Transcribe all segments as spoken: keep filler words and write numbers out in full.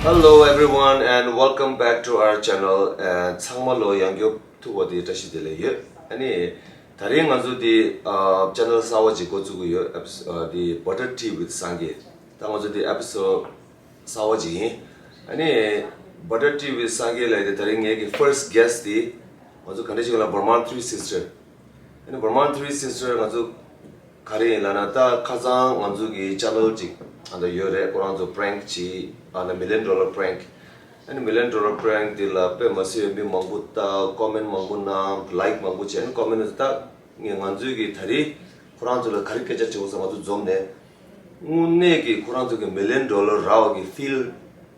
Hello everyone and welcome back to our channel. ཚང་མ་ལོ་ཡང་བསྐྱར་ཐུག་པ་དེ་བཀྲ་ཤིས་བདེ་ལེགས་ཡོད། ཨ་ནི་ད་རིང་ང་ཚོ་དེ་ཨ་channel གསར་པ་ཅིག་འགོ་བཙུགས་ཀྱི་ཡོད། ཨེ་པི་སོ་ཌི་དེ་Butter Tea with Sangay། ད་ང་ཚོ་དེ་episode གསར་པ་ཅིག་ཡིན། ཨ་ནི་Butter Tea with Sangay ལབ་དེ་ད་རིང་ངེད་ཀྱི་first guest དེ་ང་ཚོ་ག་འདྲ་ཞིག་ལ་Vermont Three Sister། ཨ་ནི་Vermont Three Sister ང་ཚོ་ག་རེ་ཡིན་ལབ་ན། ད་ཁ་སང་ང་ཚོ་གི་channel ཅིག་ཨ་ད་ཡོད་རེད། ཁོ་རང་ཚོ་prank ཅིག་ཨ་ན་million dollar prank། ཨ་ནི་million dollar prank དེ་ལ་དཔེ་མ་སྲིད་པའི་མི་མང་པོ་ད་comment མང་པོ་གནང་། like མང་པོ་བྱས། ཨ་ནི་comment ད་ངས་ང་ཚོའི་གི་ད་རེས་ཁོ་རང་ཚོ་ལ་ག་རེ་སྐད་ཆ་དྲིས་པ་ཙང་ང་ཚོ་འཛོམས་ནས། དངོས་གནས་ཀྱི་ཁོ་རང་ཚོ་གི་million dollar རག་པ་གི་feel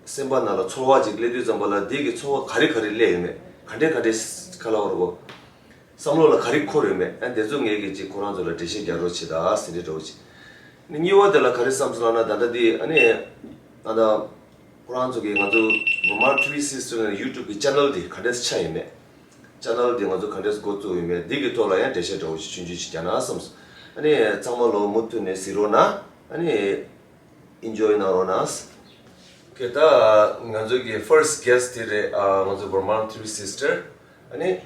སེམས་པ་ནང་ལ་ཚོར་བ་ཅིག་སླེབས་དུས་ཙམ་པ་ལ་འདི་གི་ཚོར་བ་ག་རེ་ག་རེ་སླེབས་ཡོད་མེད། ག་འདྲས་ག་འདྲས་ག་ལབ་དགོས་རེད་གོ། བསམ་བློ་ལ་ག་རེ་འཁོར་ཡོད་མེད། ཨ་དེ་ཚོ་ངས་ཀྱི་ཅིག་ཁོ་རང་ཚོ་ལ་འགྲེལ་བཤད་རྒྱག་རོགས་བྱེད་ད་ཟེར་འདྲ་འདྲ་བོ་ཅིག་ནི་གཉིས་པ་དེ་ལ་ག་རེ་བསམ་སོང་ལབ་ན། ད་ལྟ་འདི་ཨ་ནི་ཨ་ད་ཁོ་རང་ཚོ་གི་ང་ཚོ་Vermont Three Sister ནི་YouTube གི་channel དེ་ག་འདྲས་ཆགས་ཡོད་མེད། channel དེ་ང་ཚོ་ག་འདྲས་འགོ་བཙུགས་ཡོད་མེད། འདི་གི་ཐོག་ལ་ཡང་འགྲེལ་བཤད་འདྲ་བོ་ཞིག་ཆུང་ཆུང་ཞིག་རྒྱག་ན་བསམ་སོང་། ཨ་ནི་ཚང་མ་ལོ་མུ་མཐུད་ནས་གཟིགས་རོགས་གནང་། ཨ་ནི་enjoy གནང་རོགས་གནང་། ཨོ་ཁེ། ད་ང་ཚོ་གི་first guest དེ་རེད། ཨ་ང་ཚོ་Vermont Three Sister། ཨ་ནི་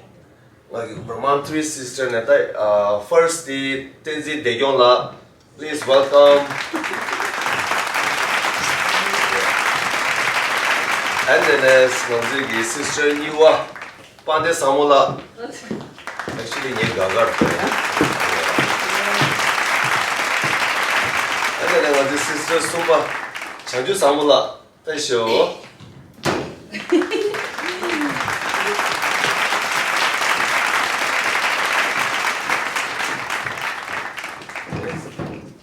ང་གི་Vermont Three Sister ནས་ད་ཨ་first དེ་བསྟན་འཛིན་བདེ་སྐྱོང་ལགས། Please welcome. And then ང་ཚོའི་གི་sister གཉིས་པ་དཔལ་ལྡན་བཟང་མོ་ལགས། Actually ངའི་དགའ་དགའ་རེད། And then ང་ཚོའི་sister གསུམ་པ་བྱང་ཆུབ་བཟང་མོ་ལགས། ཐེངས་ཤོག་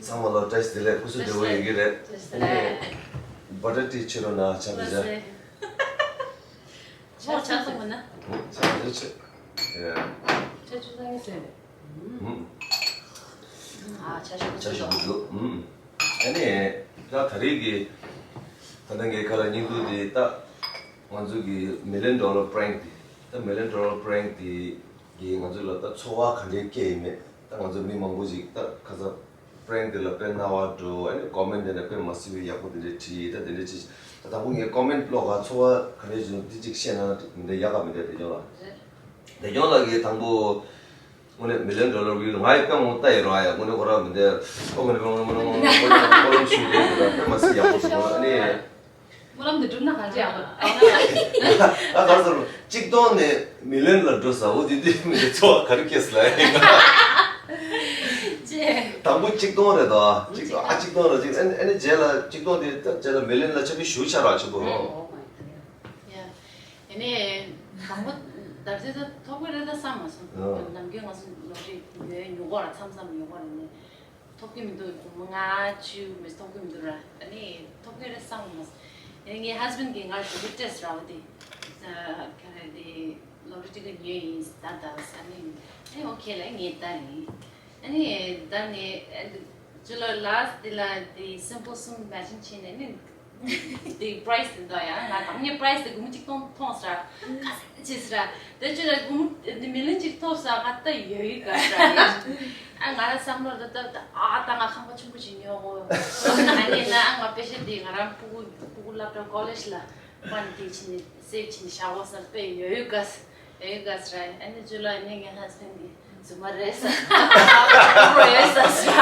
ཚང་མ་ལ་བཀྲ་ཤིས་བདེ་ལེགས། སྐུ་གཟུགས་བདེ་པོ་ཡོད་ཀྱི་རེད། བཀྲ་ཤིས་བདེ་ལེགས། བཀྲ་ཤིས་བདེ་ལེགས། Butter Tea ཆེ་རུ་ན་ཆ་བཞག་བཀྲ་ཤིས་བདེ་ལེགས། ཆ་ཆ་སོང་མིན་ན། ཆ་ཆ་ཆ། ཡ། ཆ་ཆུ་ཚང་གི་ཟེར་རེད། ཨ་ཆ་ཆུ་ཆ་ཆུ་འདུག་ཨ་ནི་ད་ད་རེས་ཀྱི་ད་ལྟ་ངའི་ཁ་ལ་བརྙན་ཐུང་འདི་ད་ང་ཚོ་གི་million dollar prank འདི་ད་million dollar prank འདི་གིས་ང་ཚོ་ལ་ད་ཚོར་བ་ག་འདྲའི་སྐྱེས་ཡིན་མེད། ད་ང་ཚོ་མི་མང་པོ་ཞིག་ད་ཁ་ས་prank འདི་ལ་དཔེ་རྣ་བ་འགྲོ། ཨ་ནི་comment འདི་ལ་དཔེ་མ་སྲིད་པའི་ཡག་པོ་འདི་འདྲ་བྲིས། ད་འདི་འདྲ་བྲིས། ད་དང་པོ་ངས་comment ཀློག་ག་ཚོར་བ་ག་འདྲ་བྱུང་འདི་གཅིག་བཤད་ན་མི་འདྲ་ཡག་ག་མི་འདྲ། བདེ་སྐྱོང་ལགས། བདེ་སྐྱོང་ལགས་ཀྱིས་དང་པོ་དངོས་གནས་million dollar view ང་ཡི་དཔེ་མང་ལྟ་ཡི་རོ། ཨ་ཡ་དངོས་གནས་ཁོ་རང་མི་འདྲ་ཨོ་མི་འདྲ་ཁོ་རང་ཁོ་རང་ཁོ་རང་ཁོ་རང་ཞུ་དེ་དེ་དཔེ་མ་སྲིད་ཡག་པོ་འདུག་ཨ་ནི། སྨོན་ལམ་འདི་འགྲུབ་ན་གང་ཅི་ཡག་པོ་རེད། ད་ག་རེ་ཟེར་རོ། གཅིག་སྟོང་ནས་million ལ་འགྲོ་ས་འོ་དེ་དུས་མི་འདྲ་ཚོར་བ་ག་རེ་སྐྱེས་ལ་ཡིན། ཅེ། དང་པོ་གཅིག་སྟོང་རེད་དོ། གཅིག་སྟོང་ཨ་གཅིག་སྟོང་རེད་ཅིག་ཨ་ནི་ཨ་ནི་རྗེས་ལ་གཅིག་སྟོང་དེ་ད་རྗེས་ལ་million ལ་ཆ་བི་ཞུ་ཆ་རག་ཆེན་པོ་རོ། ཡ། ཡ་ནི་དང་པོ་ད་རྗེས་ད་ཐོབ་གི་རེད་ད་བསམ་མ་སོང་། ཨ། ནམ་རྒྱུན་ང་ཚོ་ལོ་རེ་ཉོ་ཉོ་གོ་ར་མཚམས་མཚམས་ཉོ་གོ་ར་ནི། ཐོབ་ཀྱི་མི་འདུག་སྒོར་མོ་ལྔ་བཅུ་མི་ཐོབ་ཀྱི་མི་འདུག་ར། ཨ་ནི་ཐོབ་ཀྱི་རེད་བསམ་མ་སོང་། ཨ་ནི་ངའི་husband གིས་ང་ལ་ལོ་རི་སྤྲད་ཟེར་ར་བ་དེ། ཨ་ག་རེ་དེ་ལོ་རི་ཊི་ཀེཊ་ཉོས་ཡིན་ད་ད་ཟེར། ཨ་ནི་ཨ་ནི་ཨོ་ཁེ་ལབ་ངས་ད་ཡིན། ཨ་ནི་ད་ནི་ཨ་ནི་ཇུ་ལའི་last དེ་ལ་དེ་simple སུམ་matching བྱས་ནས་ནི། དེ་price དེ་འདུག་ཡ། ང་དང་ངའི་price དེ་སྒོར་མོ་གཅིག་སྟོང་མཐོང་ས་ར། ཁ་སང་བྱས་ས་ར། དེ་ཅི་ར་སྒོར་མོ་དེ་million གཅིག་ཐོབ་ས་ང་ད་ཡོད་ཡོད་ག་ས་ར། ཨ་ང་ར་བསམ་བློ་ད་ད་ད་ཨ་ད་ང་ཁང་པ་ཆེན་པོ་ཅིག་ཉོ་དགོས། ཨ་ནི་ན་ཨ་ང་པེ་ཤ་དེ་ང་རང་ཕྲུ་གུ་ཕྲུ་གུ་སློབ་གྲྭ་ཀོ་ལེཇ་ལ་ཕན་དེ་ཕྱིན་ནས་སེབ་ཕྱིན་ནས་བཞག་དགོས་ས་དཔེ་ཡོད་ཡོད་ག་ས། ཨེ་ག་སི་ར། ཨ་ནི་ཇུ་ལའི་ནས་ངའི་husband གིས་རྫུན་མ་རེད་ཟེར། ཁོང་རོ་ཡོད་ས་ཟེར།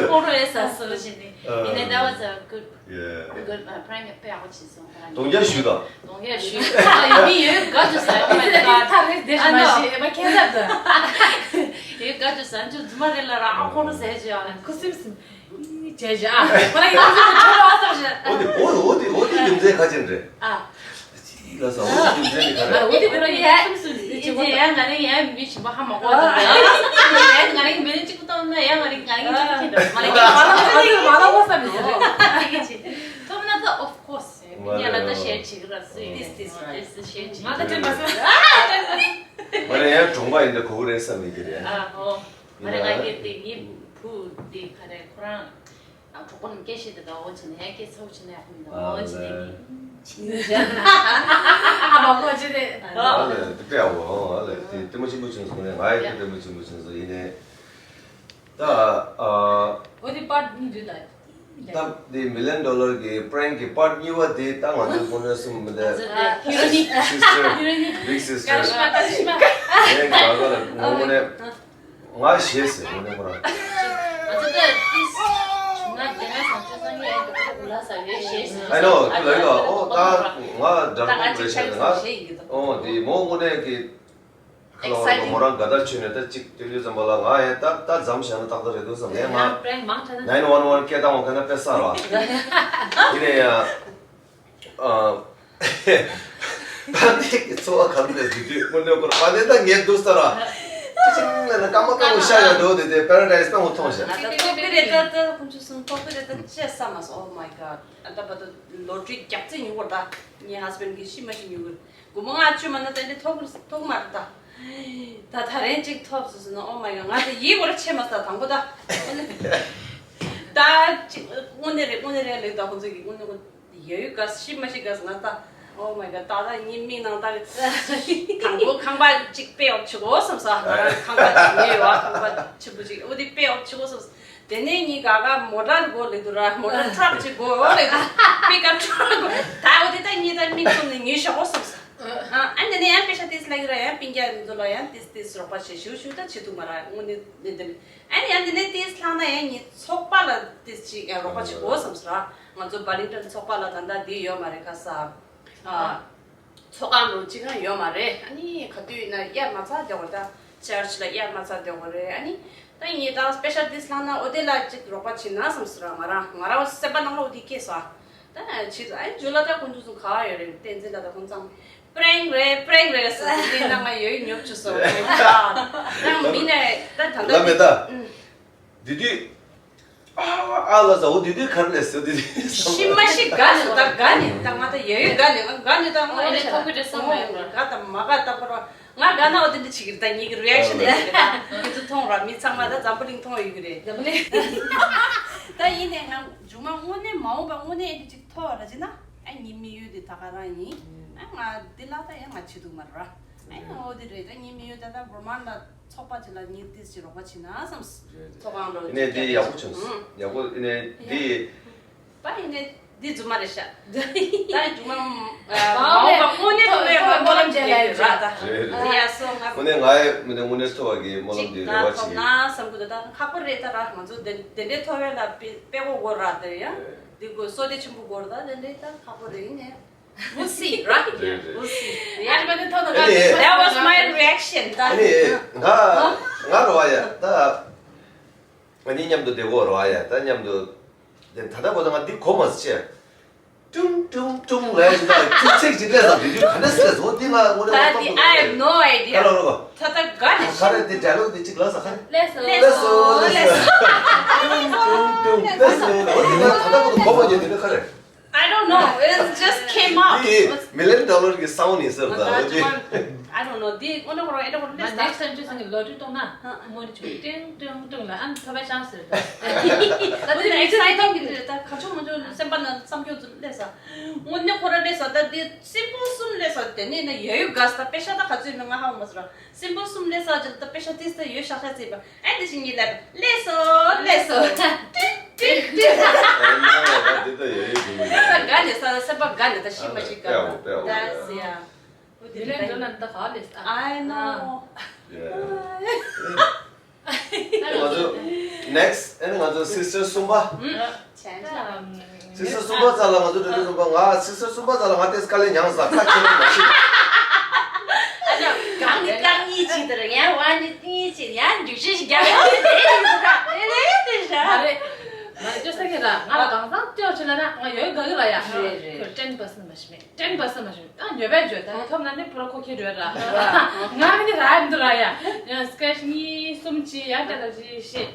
ཁོང་རོ་ཡོད་ས་ཟེར་བཞིན་ནི། ཡིན་ནའི་that was a good, yeah, good, uh, prank དཔེ་ཡག་པོ་བྱས་སོང་། གདོང་རྒྱག་ཞུས་དང་། གདོང་རྒྱག་ཞུས། ཡིན་མིན་ཡོད་དགའ་བྱུང་ས། Oh my God. ཐག་རེད་དེ་མ་ཤེས། ཨ་མ་ཁྱེད་ཚབ་ད། ཡོད་དགའ་བྱུང་ས། ཇུ་རྫུན་མ་རེད་ལ་ར། ཨ་ཁོང་རོ་ཟེར་བྱས། ཨ་ཁུ་སིམ་སིམ། བྱས་བྱས། ཨ་ཁོ་ར་ཡིན་ཁུ་སིམ་སིམ་ཁྱོད་རོ་ཨ་སམ་བྱས། འོ་དེ་འོ་དེ་འོ་དེ་འོ་དེ་རྒྱུ་མཚན་ག་ཅན་རེད། ཨ། ཅི་ལ་ས་འོ་དེ་རྒྱུ་མཚན་ནི་ག་རེ། ཨ་འོ་དེ་བེ་རོ་ཡ་སུམ་སུམ་ཅི་ཅི་ཅི་ཡ་ང་རེ་ཡ་མི་ཞིམ་པ་ཧ་མ་གོ་ད། ཡ་ང་རེ་མི་ཅི་གུ་ཏོ་ན་ཡ་ང་རེ་ང་རེ་ཅི་ཁྱེད་མ་ལ་ཡ་མ་ལ་མ་ལ་གོ་ས་མི་ཟེར། ཅི་ཅི་ཐོབ་ན་ད་of course ཡ་ལ་ད་ཤེར་བྱེད་གི་ར་སུ་ཡིན། This this this ཤེར་བྱེད་ང་ད་དྲན་པ་སོང་། ང་རེ་ཡ་གྲོང་པ་ཡིན་ད་གོ་གི་རེད་བསམ་མི་གི་རེད། ཨ་ཧོ། ང་རེ་ང་གི་དེ་ངའི་བུ་དེ་ག་རེ་ཁོ་རང་། ཨ་གྲོགས་པོ་རྣམས་སྐད་བཤད་དེ་དགའ་བོ་བྱས་ནས་ཡང་སྐད་ཚ་བོ་བྱས་ནས་ཡག་པོ་མི་འདུག་ཨ་ཨོ་བྱས་ནས་ལེ། ཨ་མ་གོ་བྱས་ནས། ཨ་ཨ་ལེ་དེ་དཔེ་ཡག་པོ། ཨ་ལེ་དེ་ལྟད་མོ་ཆེན་པོ་བྱུང་སོང་ནས་ང་ཡི་དེ་ལྟད་མོ་ཆེན་པོ་བྱུང་སོང་ཡིན་ནས། ད་ཨ་འོ་དེ་པར་གཉིས་འདུག་ད། ད་དེ་མི་ལི་ཡན་ཌོ་ལར་གྱི་པྲེང་གི་པར་གཉིས་པ་དེ་ད་ང་ཚོའི་ཀུན་ནས་གསུངས་མི་འདུག་ཧི་རོ་ནི། སིསི་ཊར། སིསི་ཊར། བིག་སིསི་ཊར། ཀ་རི་ཤི་མ། ཀ་རི་ཤི་མ། ངས་ག་ག་ལ་ངོ་མ་ནས་ང་ཞེས་ཟེར་ངོ་མ་ནས་ཁོ་རང་། ང་ཚོ་ད་ཏིས་ང་དེ་ན་སང་ཆུ་སང་ངས་ད་ལ་ས་ཡོད་ཞེས་ཟེར། I know. ཁོ་ལ་ཡོད་ཨོ་ད་ང་འདྲ་པོ་རེད་ཤག་ང་ཨོ་དེ་མོ་ངོ་ནས་ཀྱི། ཁ་ལ་བ་ལ་མོ་རང་དགའ་ཐག་ཆོད་ནས་ད་ཅིག་སྟོན་རྒྱུ་ཙམ་པ་ལ་ང་ཡང་ད་ད་མཚམས་བཞག་ན་ཏག་ཏག་རེད་འདུག་བསམ་ཡང་ང་ནའིན་ཝན་ཝན་སྐད་བཏང་བ་ག་ན་དཔེ་ས་ར་ཡིན་ནས་ཡང་ད་འདི་གི་འཚོ་བ་ག་རེ་རེད་དེ་དུས་དངོས་གནས་ཁོ་ར་བ་དེ་ད་ངས་འདུག་ས་ར་ཅི་ཅིང་ན་ན་སྐར་མ་སྐར་མ་ཤ་ཡོད་འགྲོ་དེ་དེ་པེ་ར་ཌའི་སི་ད་ངོ་མཐོང་ཤག་ང་ད་ཐོབ་ཀི་རེད་ད་ད་ཁོང་ཚོ་གསུམ་ཐོབ་ཀི་རེད་ད་ཅི་ས་མ་སོང་Oh my God ཨ་ད་བ་ད་ལོ་ཊ་རི་རྒྱག་རྩིས་ཉུང་བར་ད་ངའི་ཧས་བྷེན་ཌི་གི་ཤི་མ་ཤི་ཉུང་བར། སྒོར་མོ་ལྔ་བཅུ་མ་ན་དེ་འདྲ་ཐོབ་ཐོབ་མ་རེད་ད། ད་ད་རན་གཅིག་ཐོབ་སོང་ཟེར་ན། Oh my God ང་དེ་ཡིད་སྐོར་ཆེ་མ་ས་དང་པོ་ད། ད་ཅིག་དངོས་གནས་རེད་དངོས་གནས་རེད་ལེགས་ད་ཁོང་ཚོ་གི་དངོས་གནས་ཁོ་ཡ་ཡུ་ག་ཤི་མ་ཤི་ག་ང་ད། Oh my God ད་ད་ཉིན་མིག་ནང་ད་དང་པོ་ཁང་པ་གཅིག་དཔེ་འོག་ཆུ་གོ་བསམ་ས་ང་རང་ཁང་པ་གཅིག་ཉོས་ཡོད་ཨ་ཁང་པ་ཆེན་པོ་གཅིག་འོ་དེ་དཔེ་འོག་ཆུ་གོ་བསམ་ས། དེ་ནས་ངའི་ག་ག་མོ་ཊ་གོ་ལེ་དུ་ར་མོ་ཊ་ཊ་རག་ཅིག་གོ་ལེ་དུ་པིག་ཨབ་ཊ་རག་གོ་ད་འོ་དེ་ད་ངའི་ད་མིག་བཙུམ་ནས་ངའི་ཞོག་གོ་བསམ་ས། ཨ་ནི་ནས་ཡང་པེ་ཤ་ཏིས་ལ་གི་ར་ཡང་པིན་རྒྱ་ཚོ་ལ་ཡང་ཏིས་ཏིས་རོགས་པ་བྱེད་ཞུ་ཞུ་ད་བྱེད་ཐུབ་མ་ར་དངོས་གནས་ནས་དེ་ནས་ཨ་ནི་ཡང་དེ་ནས་ཏིས་ལྷག་ན་ཡང་ངའི་ཚོགས་པ་ལ་ཏིས་ཅིག་ཡང་རོགས་པ་བྱེད་གོ་བསམ་ས་ར་ང་ཚོ་བར་ལིང་ཊོན་ཚོགས་པ་ལ་ད་ལྟ་འདི་ཡོད་མ་རེད་ཁ་ས། ཚོགས་ཁང་རུ་གཅིག་རང་ཡོད་མ་རེད། ཨ་ནི་ག་དུས་ཡིན་ན་དབྱར་མ་ཚར་དེ་བར་ད་ཅར་ཆི་ལ་དབྱར་མ་ཚར་དེ་བར་རེད། ཨ་ནི་ད་ངས་ད་སྤེ་ཤལ་ཏིས་ལྷག་ན་འོ་དེ་ལ་གཅིག་རོགས་པ་བྱེད་ན་བསམ་སོང་ར། ང་རང་ང་རང་སེམས་པ་ནང་ལ་འོ་དེ་སྐྱེས་སོང་། ད་ཕྱིས་ཨ་ནི་ཇུ་ལ་ད་ཁོང་ཚོ་ག་ཡོད་རེད། བསྟན་འཛིན་ལ་ད་ཁོང་ཚང་པྲེང་རེད་པྲེང་རེད་ཟེར་དེ་ནང་ང་ཡོད་ཉོབ་བཅུག་སོང་། ད་མི་ནས་ད་ད་ལ་མེད་ད། ད་དེ་དུས། ཨ་ཨ་ལ་ཟ་འོ་དེ་དུས་གར་ལས་ཟ་དེ་དུས་ཤི་མ་ཤི་དགའ་ནི་ད་དགའ་ནི་ད་ང་ད་ཡ་ཡུ་དགའ་ནི་དགའ་ནི་ད་ང་ཨོ་ལེ་ཐོག་གི་དྲི་སོང་མ་ཡོང་ར་དགའ་ད་མ་དགའ་ད་པར་བ་ང་དགའ་ན་འོ་དེ་འདྲ་བྱེད་ཀྱི་རེད། ད་ཉིད་ཀྱི་རི་ཨེག་ཤན་དེ་རེད། ད་ཁྱེད་ཚོ་མཐོང་ར་མི་ཚང་མ་ད་འཛམ་བུ་གླིང་མཐོང་ཡོད་ཀྱི་རེད། འཛམ་བུ་གླིང་ད་ཡིན་ནས་ང་མཇུག་མ་དངོས་གནས་མ་འོངས་པ་དངོས་གནས་ཨེ་འདྲ་ཅིག་ཐོབ་ར་ཅི་ན་ཨ་ཉི་མི་ཡུལ་དེ་ད་ག་རང་ཡིན། ཨ་ང་འདི་ལ་ད་ཡང་ང་བྱེད་ཐུབ་མ་ར་ཨ་ཡང་འོ་དེ་རེད། ད་ཉི་མི་ཡུལ་ད་ད་བོར་མ་ལ། ཚོགས་པ་དེ་ལ་ཉིན་ཏིས་ཅིག་རོགས་པ་བྱེད་ན་བསམས། ཚོགས་ཁང་རོགས་ཡིན་ནའི་འདི་ཡག་པོ་བྱུང་། ཡག་པོ་ཡིན་ནའི་འདི། པ་ཡིན་ནའི་འདི་རྫུན་མ་རེད་ཤག་ད་རྫུན་མ། མ་འོངས་པ་དངོས་གནས་ཐོག་ནས་ང་སྨོན་ལམ་བྱེད་ཀྱི་རེད་ར་ད། རེད་རེད། འདི་ཡ་སོ་ང་། དངོས་གནས་ང་ཡི་མི་ནས་དངོས་གནས་ཐོག་གི་སྨོན་ལམ་འདི་རེ་བ་བྱེད། ཐོབ་ན་བསམ་གི་འདུག་ད་ཁག་པོ་རེད་ད་ར། ང་ཚོ་དེ་དེ་འདྲའི་ཐོབ་པ་ལ་དཔེ་དཔེ་གོ་དགོས་ར་དེ་ཡ། འདི་དགོས་བསོད་བདེ་ཆེན་པོ་དགོས་ར་ད་དེ་འདྲའི་ད་ཁག་པོ་རེད། ཡིན་ནའི། We'll see, right? རེད་རེད། We'll see. ཡ། ཨ་ནི་ཐོག་ཏུ་ཨ་ནི། That was my reaction. ད་ཨ་ནི་ང་ང་རོ་ཨ་ཡ་ད་ཨ་ནི་མཉམ་དུ་བསྡད་གོ་རོ་ཨ་ཡ་ད་མཉམ་དུ་ད་ད་ལྟ་བར་དུ་ང་འདི་གོ་མ་ཟེར་ཅེ། ཀྲུང་ཀྲུང་ཀྲུང་ལས་ཞིག་ད་ཁྱུ་ཚིག་ཅིག་ལས་དང་བི་ཌིའོ་ག་འདྲ་ཟེར་ཟོ་འདི་ང་ངོ་ནས་ད་འདི་I have no idea. ད་ལོ་རོ་ད་ད་ག་ནས་ག་རེ་འདི་ཌའི་ལོག་འདི་ཅིག་ལ་ས་ཁ་རེ། ལས་སོ་ལས་སོ་ལས་སོ། ཀྲུང་ཀྲུང་ཀྲུང་ལས་སོ་འོ་འདི་ང་ད་ལྟ་བར་དུ་གོ་མ་ཉན་འདི་ནི་ཁ་རེ། I don't know. It just came up. འདི་མི་ལི་ཡན་ཌོ་ལར་གྱི་སའུན་ཌི་ཡིན་ཟེར་ད། འོ་འདི། I don't know. འདི་ཨོ་ན་ཁོ་རང་ཨེ་འདྲ་ཁོ་རང་ལས་ད། Next time ཅི་སང་གི་ལོ་ཊ་རི་གཏོང་ན་མོ་ནི་ཆུ་ཏིང་ཏིང་ཏིང་ལ་ཨ་ནི་ཐོབ་པའི་ཆང་ཟེར་ད། ད་འདི་ཨེག་སའི་ཊིང་གི་འདི་ད་ག་ཆུང་མ་ཆུང་སེམས་པ་ན་བསམ་སྐྱོ་ཚོ་ལས་ས། དངོས་གནས་ཁོ་རང་ལས་ས་ད་འདི་སིམ་པལ་གསུམ་ལས་ས་དེ་ནས་ན་ཡ་ཡུ་ག་ས་ད་པེ་ཤ་ད་ག་ཚོད་ཡིན་ན་ང་ཧ་གོ་མ་སོང་ར། སིམ་པལ་གསུམ་ལས་ས་ཅིག་ད་པེ་ཤ་ཏིས་ད་ཡོད་ཤག་ཤག་ཟེར་བ། ཨ་ནི་ཞིག་ཉིད་ལ་ལས་སོ་ལས་སོ། ཏིག་ཏིག་ཏིག་ད་དགའ་ནས་ས་སེམས་པ་དགའ་ནས་ད་ཤི་མ་ཤི་དགའ། That's yeah. མི་ལས་འགྲོ་ན་ད་ག་ལས་ས། I know. ང་ཚོ་next ཨ་ནི་ང་ཚོ་སིས་ཊར་གསུམ་པ། སིས་ཊར་གསུམ་པ་ཚ་ལ་ང་ཚོ་འགྲོ་དུས་གསུམ་པ་ང་སིས་ཊར་གསུམ་པ་ཚ་ལ་ང་ཏེས་དཀའ་ལས་མྱངས་ས་ཁ་ཁྱེར་མ་ཤེས། ཨ་ནི་གང་ནི་རྐང་གཉིས་ཅིག་དེར་ཡང་བ་ནི་གཉིས་ཅིག་ཡང་འཇུག་ཤེས་ཤིག་རྒྱག་ཡོད་དེ་དེ་ཡིན་ས་དེ་ལས་དེ་ཤ། མ་རེད། མ་རེད་ཅོ་ས་ཁྱེད་ར་ང་ལ་གང་ཟག་ཅོ་ཆེ་ལ་ན་ང་ཡོད་དགའ་གི་ར་ཡ། རེད་རེད། ཁྱོད་ཊེན་པར་སེན་མ་ཤི་མེད། ཊེན་པར་སེན་མ་ཤི་མེད། ད་ཉོས་པས་བརྗོད་ད་ཐོབ་ན་ནི་ཕུ་ར་ཁོ་ཁྱེད་རོད་ར། ང་མི་ནི་ར་ཡ་མི་འདུག་ར་ཡ། ཡང་སི་ཀེ་ཆི་གཉིས་གསུམ་ཅི་ཡ་ཏེ་ལ་ཅི་ཤེས།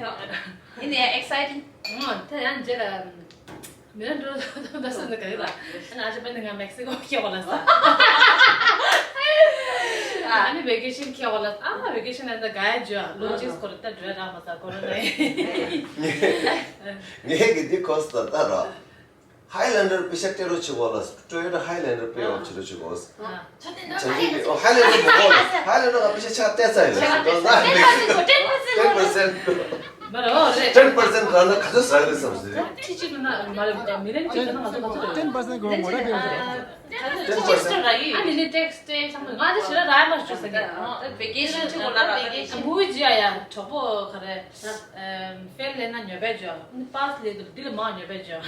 ཡིན་ནའི་ཨེག་སའི་ཊིང་། ཨོ་ད་ཡང་རྗེས་ལ། མི་ལ་འགྲོ་ཐུབ་ད་སོང་ན་ག་རེ་ལ། ཨ་ནི་ཨ་ཅག་པན་ནི་ང་མེག་སི་ཀོ་ཁྱེད་གོ་ལ་ས། ཨ་ནི་ཝེ་ཀེ་ཤན་ཁྱེད་གོ་ལ་ས། ཨ་ཝེ་ཀེ་ཤན་ཨ་ད་ག་ཡ་འཇོ་ལོ་ཇིག་སྐོར་ད་འགྲོ་ར་མ་ས་གོ་ར་ནའི། ངས་ངས་གི་འདི་ཁོ་སྟ་ད་ར། ཧའི་ལེན་ཌར་པེ་ཤ་སྤྲད་རོགས་བྱེད་གོ་ལ། ཊོ་ཡོ་ཊ་ཧའི་ལེན་ཌར་པེ་ཡོག་བྱེད་རོགས་བྱེད་གོ། ཆ་ཏེ་ན་ཆ་ཏེ་ན་ཧའི་ལེན་ཌར་མི་གོ་ལ། ཧའི་ལེན་ཌར་ང་པེ་ཤ་ཆ་ཏེ་ཚ་ཡིན་ལ། ཆ་ཏེ་ཚ་ཡིན་ལ། ཊེན་པར་སེན་ཊི། ཊེན་པར་སེན་ཊི། མ་རེད་ཨོ་རེད། ten percent ལ་ན་ག་ཚོད་ཟ་གི་རེད་བསམ་ཟེར། ཁྲི་གཅིག་ལ་ན་མ་རེད། མི་ལན་གཅིག་ལ་ན་ང་ཚོ་ག་ཚོད་རེད། ten percent གོ་ངོ་ར་དེ། ten percent ཨ་ནི་ནི་ཊེག་སི་སྤྲད་ཚང་མ་ང་དེ་ཞེ་དྲག་རག་མ་ཞུ་ས་གི། ཝེ་ཀེ་ཤན་ཆུ་གོ་ལ་ར་ད་ཝེ་ཀེ་ཤན་མུ་ཇི་ཡ་ཡ་གྲོགས་པོ་ག་རེ། ཨམ་ཕེལ་ལེན་ན་ཉོ་བས་ཇོ། ནི་པཱ་སི་ལེ་དུ་འདི་ལ་མ་ཉོ་བས་ཇོ།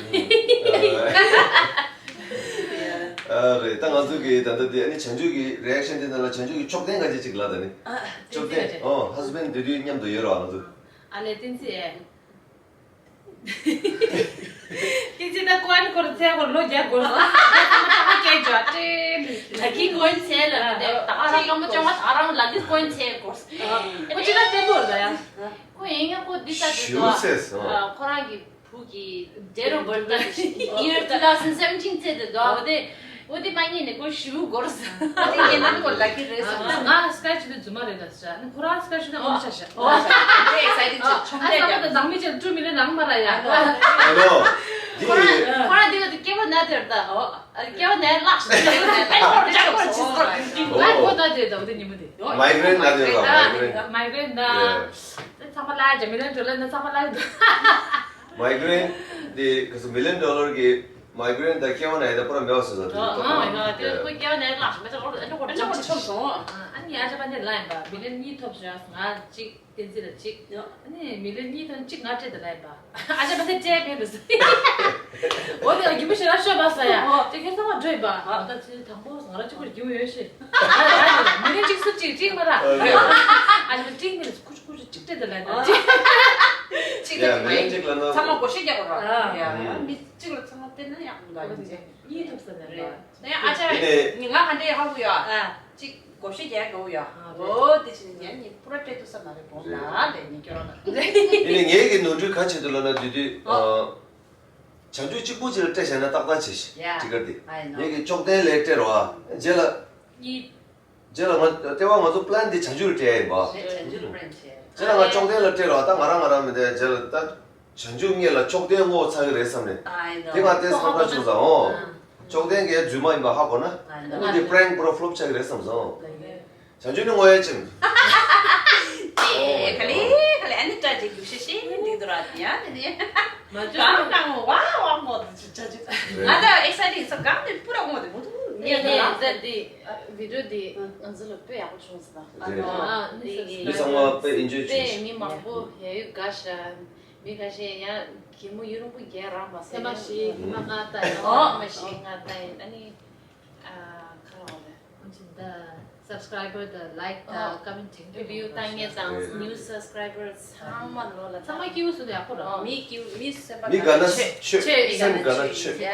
ཨ་རེད། ད་ང་ཚོ་གི་ད་ལྟ་དེ་ཨ་ནི་བྱང་ཆུབ་ཀྱི་རི་ཨེག་ཤན་དེ་ནང་ལ་བྱང་ཆུབ་ཀྱི་ཅོག་ལྡན་ག་ཅི་ཅིག་ལ་ད་ནི། ཨ་ཅོག་ལྡན། ཨོ་ཧ་སི་བྷེན་ཌི་དེ་དུས་མཉམ་དུ་ཡོད་ར་ང་ཚོ། ཨ་ལེ་བསྟན་འཛིན་ཨེ། ཁྱེད་ཚོས་ད་ཀོན་ཁོར་ཚེ་ཁོར་ལོ་བརྒྱ་འགོར་སོང་། ད་ཁ་སྐད་ཇོ་ཏྲེ། ད་ཁྱི་ཀོན་ཚེ་ལ་ད་ད་ཨ་རང་སྐམ་པོ་ཅང་བ་ད་རང་ལ་འདི་ཀོན་ཚེ་འགོར་སོང་། ཁོ་ཅི་ད་བརྟན་པོ་རེད་ཡ། ཁོ་ཡིན་ཡང་ཁོ་འདི་ད་ཞུ་ཟེར་སོང་། ཁོ་རང་གི་བུ་གི་date of birth year two thousand seventeen ཚེ་དེ་དོ་འོ་དེ། འོ་དེ་མ་ཉིད་ནས་ཁོ་ཞུ་འགོར་སོང་། འོ་དེ་ཉིད་ནང་ཁོ་ལ་ཀི་རེད་སོང་། ང་སྐད་ཆ་དེ་རྫུན་མ་རེད་ད་ཟེར། ཁོ་རང་སྐད་ཆ་དེ་ཨོ་ཆ་ཤ། ཨོ་ཆ་ཤ་དེ་exciting ཆེ་ཆུང་དེ་ཀྱང་ད་ནང་མི་ཆ་འགྲོ་མི་ལེ་ནང་མ་ར་ཡ། ཨ་ནོ། འདི་ཁོ་རང་ཁོ་རང་དེ་ག་དེ་སྐྱེ་བ་ན་དེར་ད་ཨོ་སྐྱེ་བ་ན་ལགས་སོ། སྐྱེ་བ་ན་ལགས་སོ། ཨ་ཁོ་ད་དེ་ད་འོ་དེ་ཉིན་མོ་དེ། Migraine ན་དེ་ལ་migraine། Migraine ད། ཚང་མ་ལ་ཡ་མི་ལེ་འགྲོ་ལེ་ན་ཚང་མ་ལ་ཡ། Migraine དེ་ག་ཚོད་million dollar གི་migraine དང་སྐྱེ་བ་ན་ཡ་དང་པོ་ར་མེད་པ་བཟོས་ས་དེ་ཨོ་ཐོབ་ཨོ་མ་རེད། དེ་ཁོ་སྐྱེ་བ་ན་ཡ་ལགས་མེད་ཚོ་ཨོ་ཨ་ཅོ་ཁོ་ཨ་ཅོ་ཁོ་ཆོབ་སོང་། ཨ་ནི་ཨ་ཅག་པ་འདི་ལ་ཡིན་པ་million གཉིས་ཐོབ་བཟོས་ང་གཅིག་བསྟན་འཛིན་ལ་གཅིག་ཨ་ནི་million གཉིས་དང་གཅིག་ང་སྤྲད་དེ་ལ་ཡིན་པ། ཨ་ཅག་པ་འདི་སྤྲད་མེད་འདུག་ཟེར། འོ་དེ་ལ་རྒྱུ་མི་ཞེ་དྲག་ཤོད་པ་ས་ཡ། དེ་ཁྱེད་ཚང་མ་འགྲོ་ཡིན་པ། ཨ་ད་ཚེ་དང་པོ་ང་རང་གཅིག་པུར་རྒྱུ་ཡོད་ཤེས། ཨ་ཡ་million གཅིག་སུ་གཅིག་གཅིག་མ་ར། ཨ་ཅག་པ་གཅིག་མི་ལ་སུ་གུ་ཅུ་གུ་ཅུ་གཅིག་སྤྲད་དེ་ལ་ཡིན་པ། གཅིག་ཡ་མི་ལན་གཅིག་ལ་ན་ཚང་མ་བགོ་བཤའ་རྒྱག་དགོས་ར། ཡ་ཡ་མི་གཅིག་ལ་ཚང་མ་བསྟན་ན་ཡག་མི་འདུག་ཨ་ནི་ཚེ་གཉིས་ཐོབ་ས་ནས་རེད། ཨ་ཅག་ཡིན་ནའི་ཉིན་ང་ག་འདྲས་ཧ་གོ་ཡ། གཅིག་བགོ་བཤའ་རྒྱག་དགོས་ཡ། ཨོ་དེ་བཞིན་ཉན་ཉིན་པུ་ར་སྤྲད་ཐུབ་ས་མ་རེད་དགོངས་དག་ལས་ཉིན་སྐྱོ་ར་ལ། ཡིན་ནའི་ངའི་གི་ནོར་འཁྲུལ་ག་བྱེད་འདུག་ལབ་ན་དུས་དུས་བྱང་ཆུབ་གཅིག་པུ་ཅིག་ལ་སྤྲད་བཞག་ན་ཏག་ཏག་བྱེད་ཤི་ཡ་ཊི་ཀེ་ཊི་དེ། ཨ་ཡིན་ནོ། ངའི་གི་ཅོག་ལྡན་ལས་སྤྲད་རོགས་ཨ། རྗེས་ལ་གཉིས། རྗེས་ལ་ང་ལྟེ་བ་ང་ཚོ་པི་ལན་དེ་བྱང་ཆུབ་ལ་སྤྲད་ཡ་ཡིན་པ། རྗེས་ལ་ང་ཅོག་ལྡན་ལ་སྤྲད་རོགས་ཨ། ད་ང་རང་ང་རང་མི་འདའ་རྗེས་ལ་ད་བྱང་ཆུབ་ངེད་ལ་ཅོག་ལྡན་བསྔོག་ཚར་གི་རེད་བསམ་ནས། ཨ་ཡིན་ནོ། དེ་ང་ཏོག་ཙམ་ཁ་ཆུང་ཙང་འོ། ཅོག་ལྡན་གྱི་རྫུན་མ་ཡིན་པ་ཧ་གོ་ན། ཨ་ཡིན་ནོ། ཨ་དེ་པི་རེང་པུ་ར་ཕི་ལོབ་ཆགས་གི་རེད་བསམ་སོང་། བྱང་ཆུབ་ནི་བསྔོ་ཡ་ཅིམ། ཨེ་ག་ལེ་ག་ལེ་ཨ་ནི་སྐྲ་ཅིག་རྒྱུག་ཤེས་ཤེས་མི་འགྲིག་འདུག་ར་དེ་ཡ་དེ་དེ། མ་གང་གང་བ་བ་མོ་དེ་ཅི་ཅ་ཅི། ང་ད་ཨེག་སའི་ཊིང་སོ་གང་དེ་པུ་ར་ངོ་དེ་མོ་དུ་ངས་ངས་ད་ལ་ད་དེ་བི་ཌི་ཡོ་དེ་ང་ཚོ་ལ་དཔེ་ཡག་པོ་བྱུང་སོང་། རེད། ཨ་ནི་མི་ཚང་མ་དཔེ་ཨིན་ཇོའི་བྱུང་། དཔེ་མི་མང་པོ་ཡ་ཡུལ་དགའ་ཤ། མི་ཁ་ཤས་ཡང་གད་མོ་ཡུ་རུང་པོ་རྒྱག་རང་བ་སེམས་པ་ཞིག་མ་ང་ལྟ་ཡིན། ཨོ་མ་ཞིག་ང་ལྟ་ཡིན། ཨ་ནི་ཨ་ཁ་ལོ་རེད། ཨོ་ཅི་ད་སབ་སི་ཀ་རའི་བར་དང་ལའིཀ་དང་ཀོ་མེན་ཊི་རི་བིའུ་བཏང་མཁན་དང་ནིའུ་སབ་སི་ཀ་རའི་བར་ཚང་མ་ལོ་ལ་ཚང་མ་སྐྱིད་པོ་བཟོ་དེ་ཡག་པོ་རེད། མི་སྐྱིད་མི་སེམས་པ་མི་དགའ་ན་ཆོས་སེམས་དགའ་ན་ཆོས།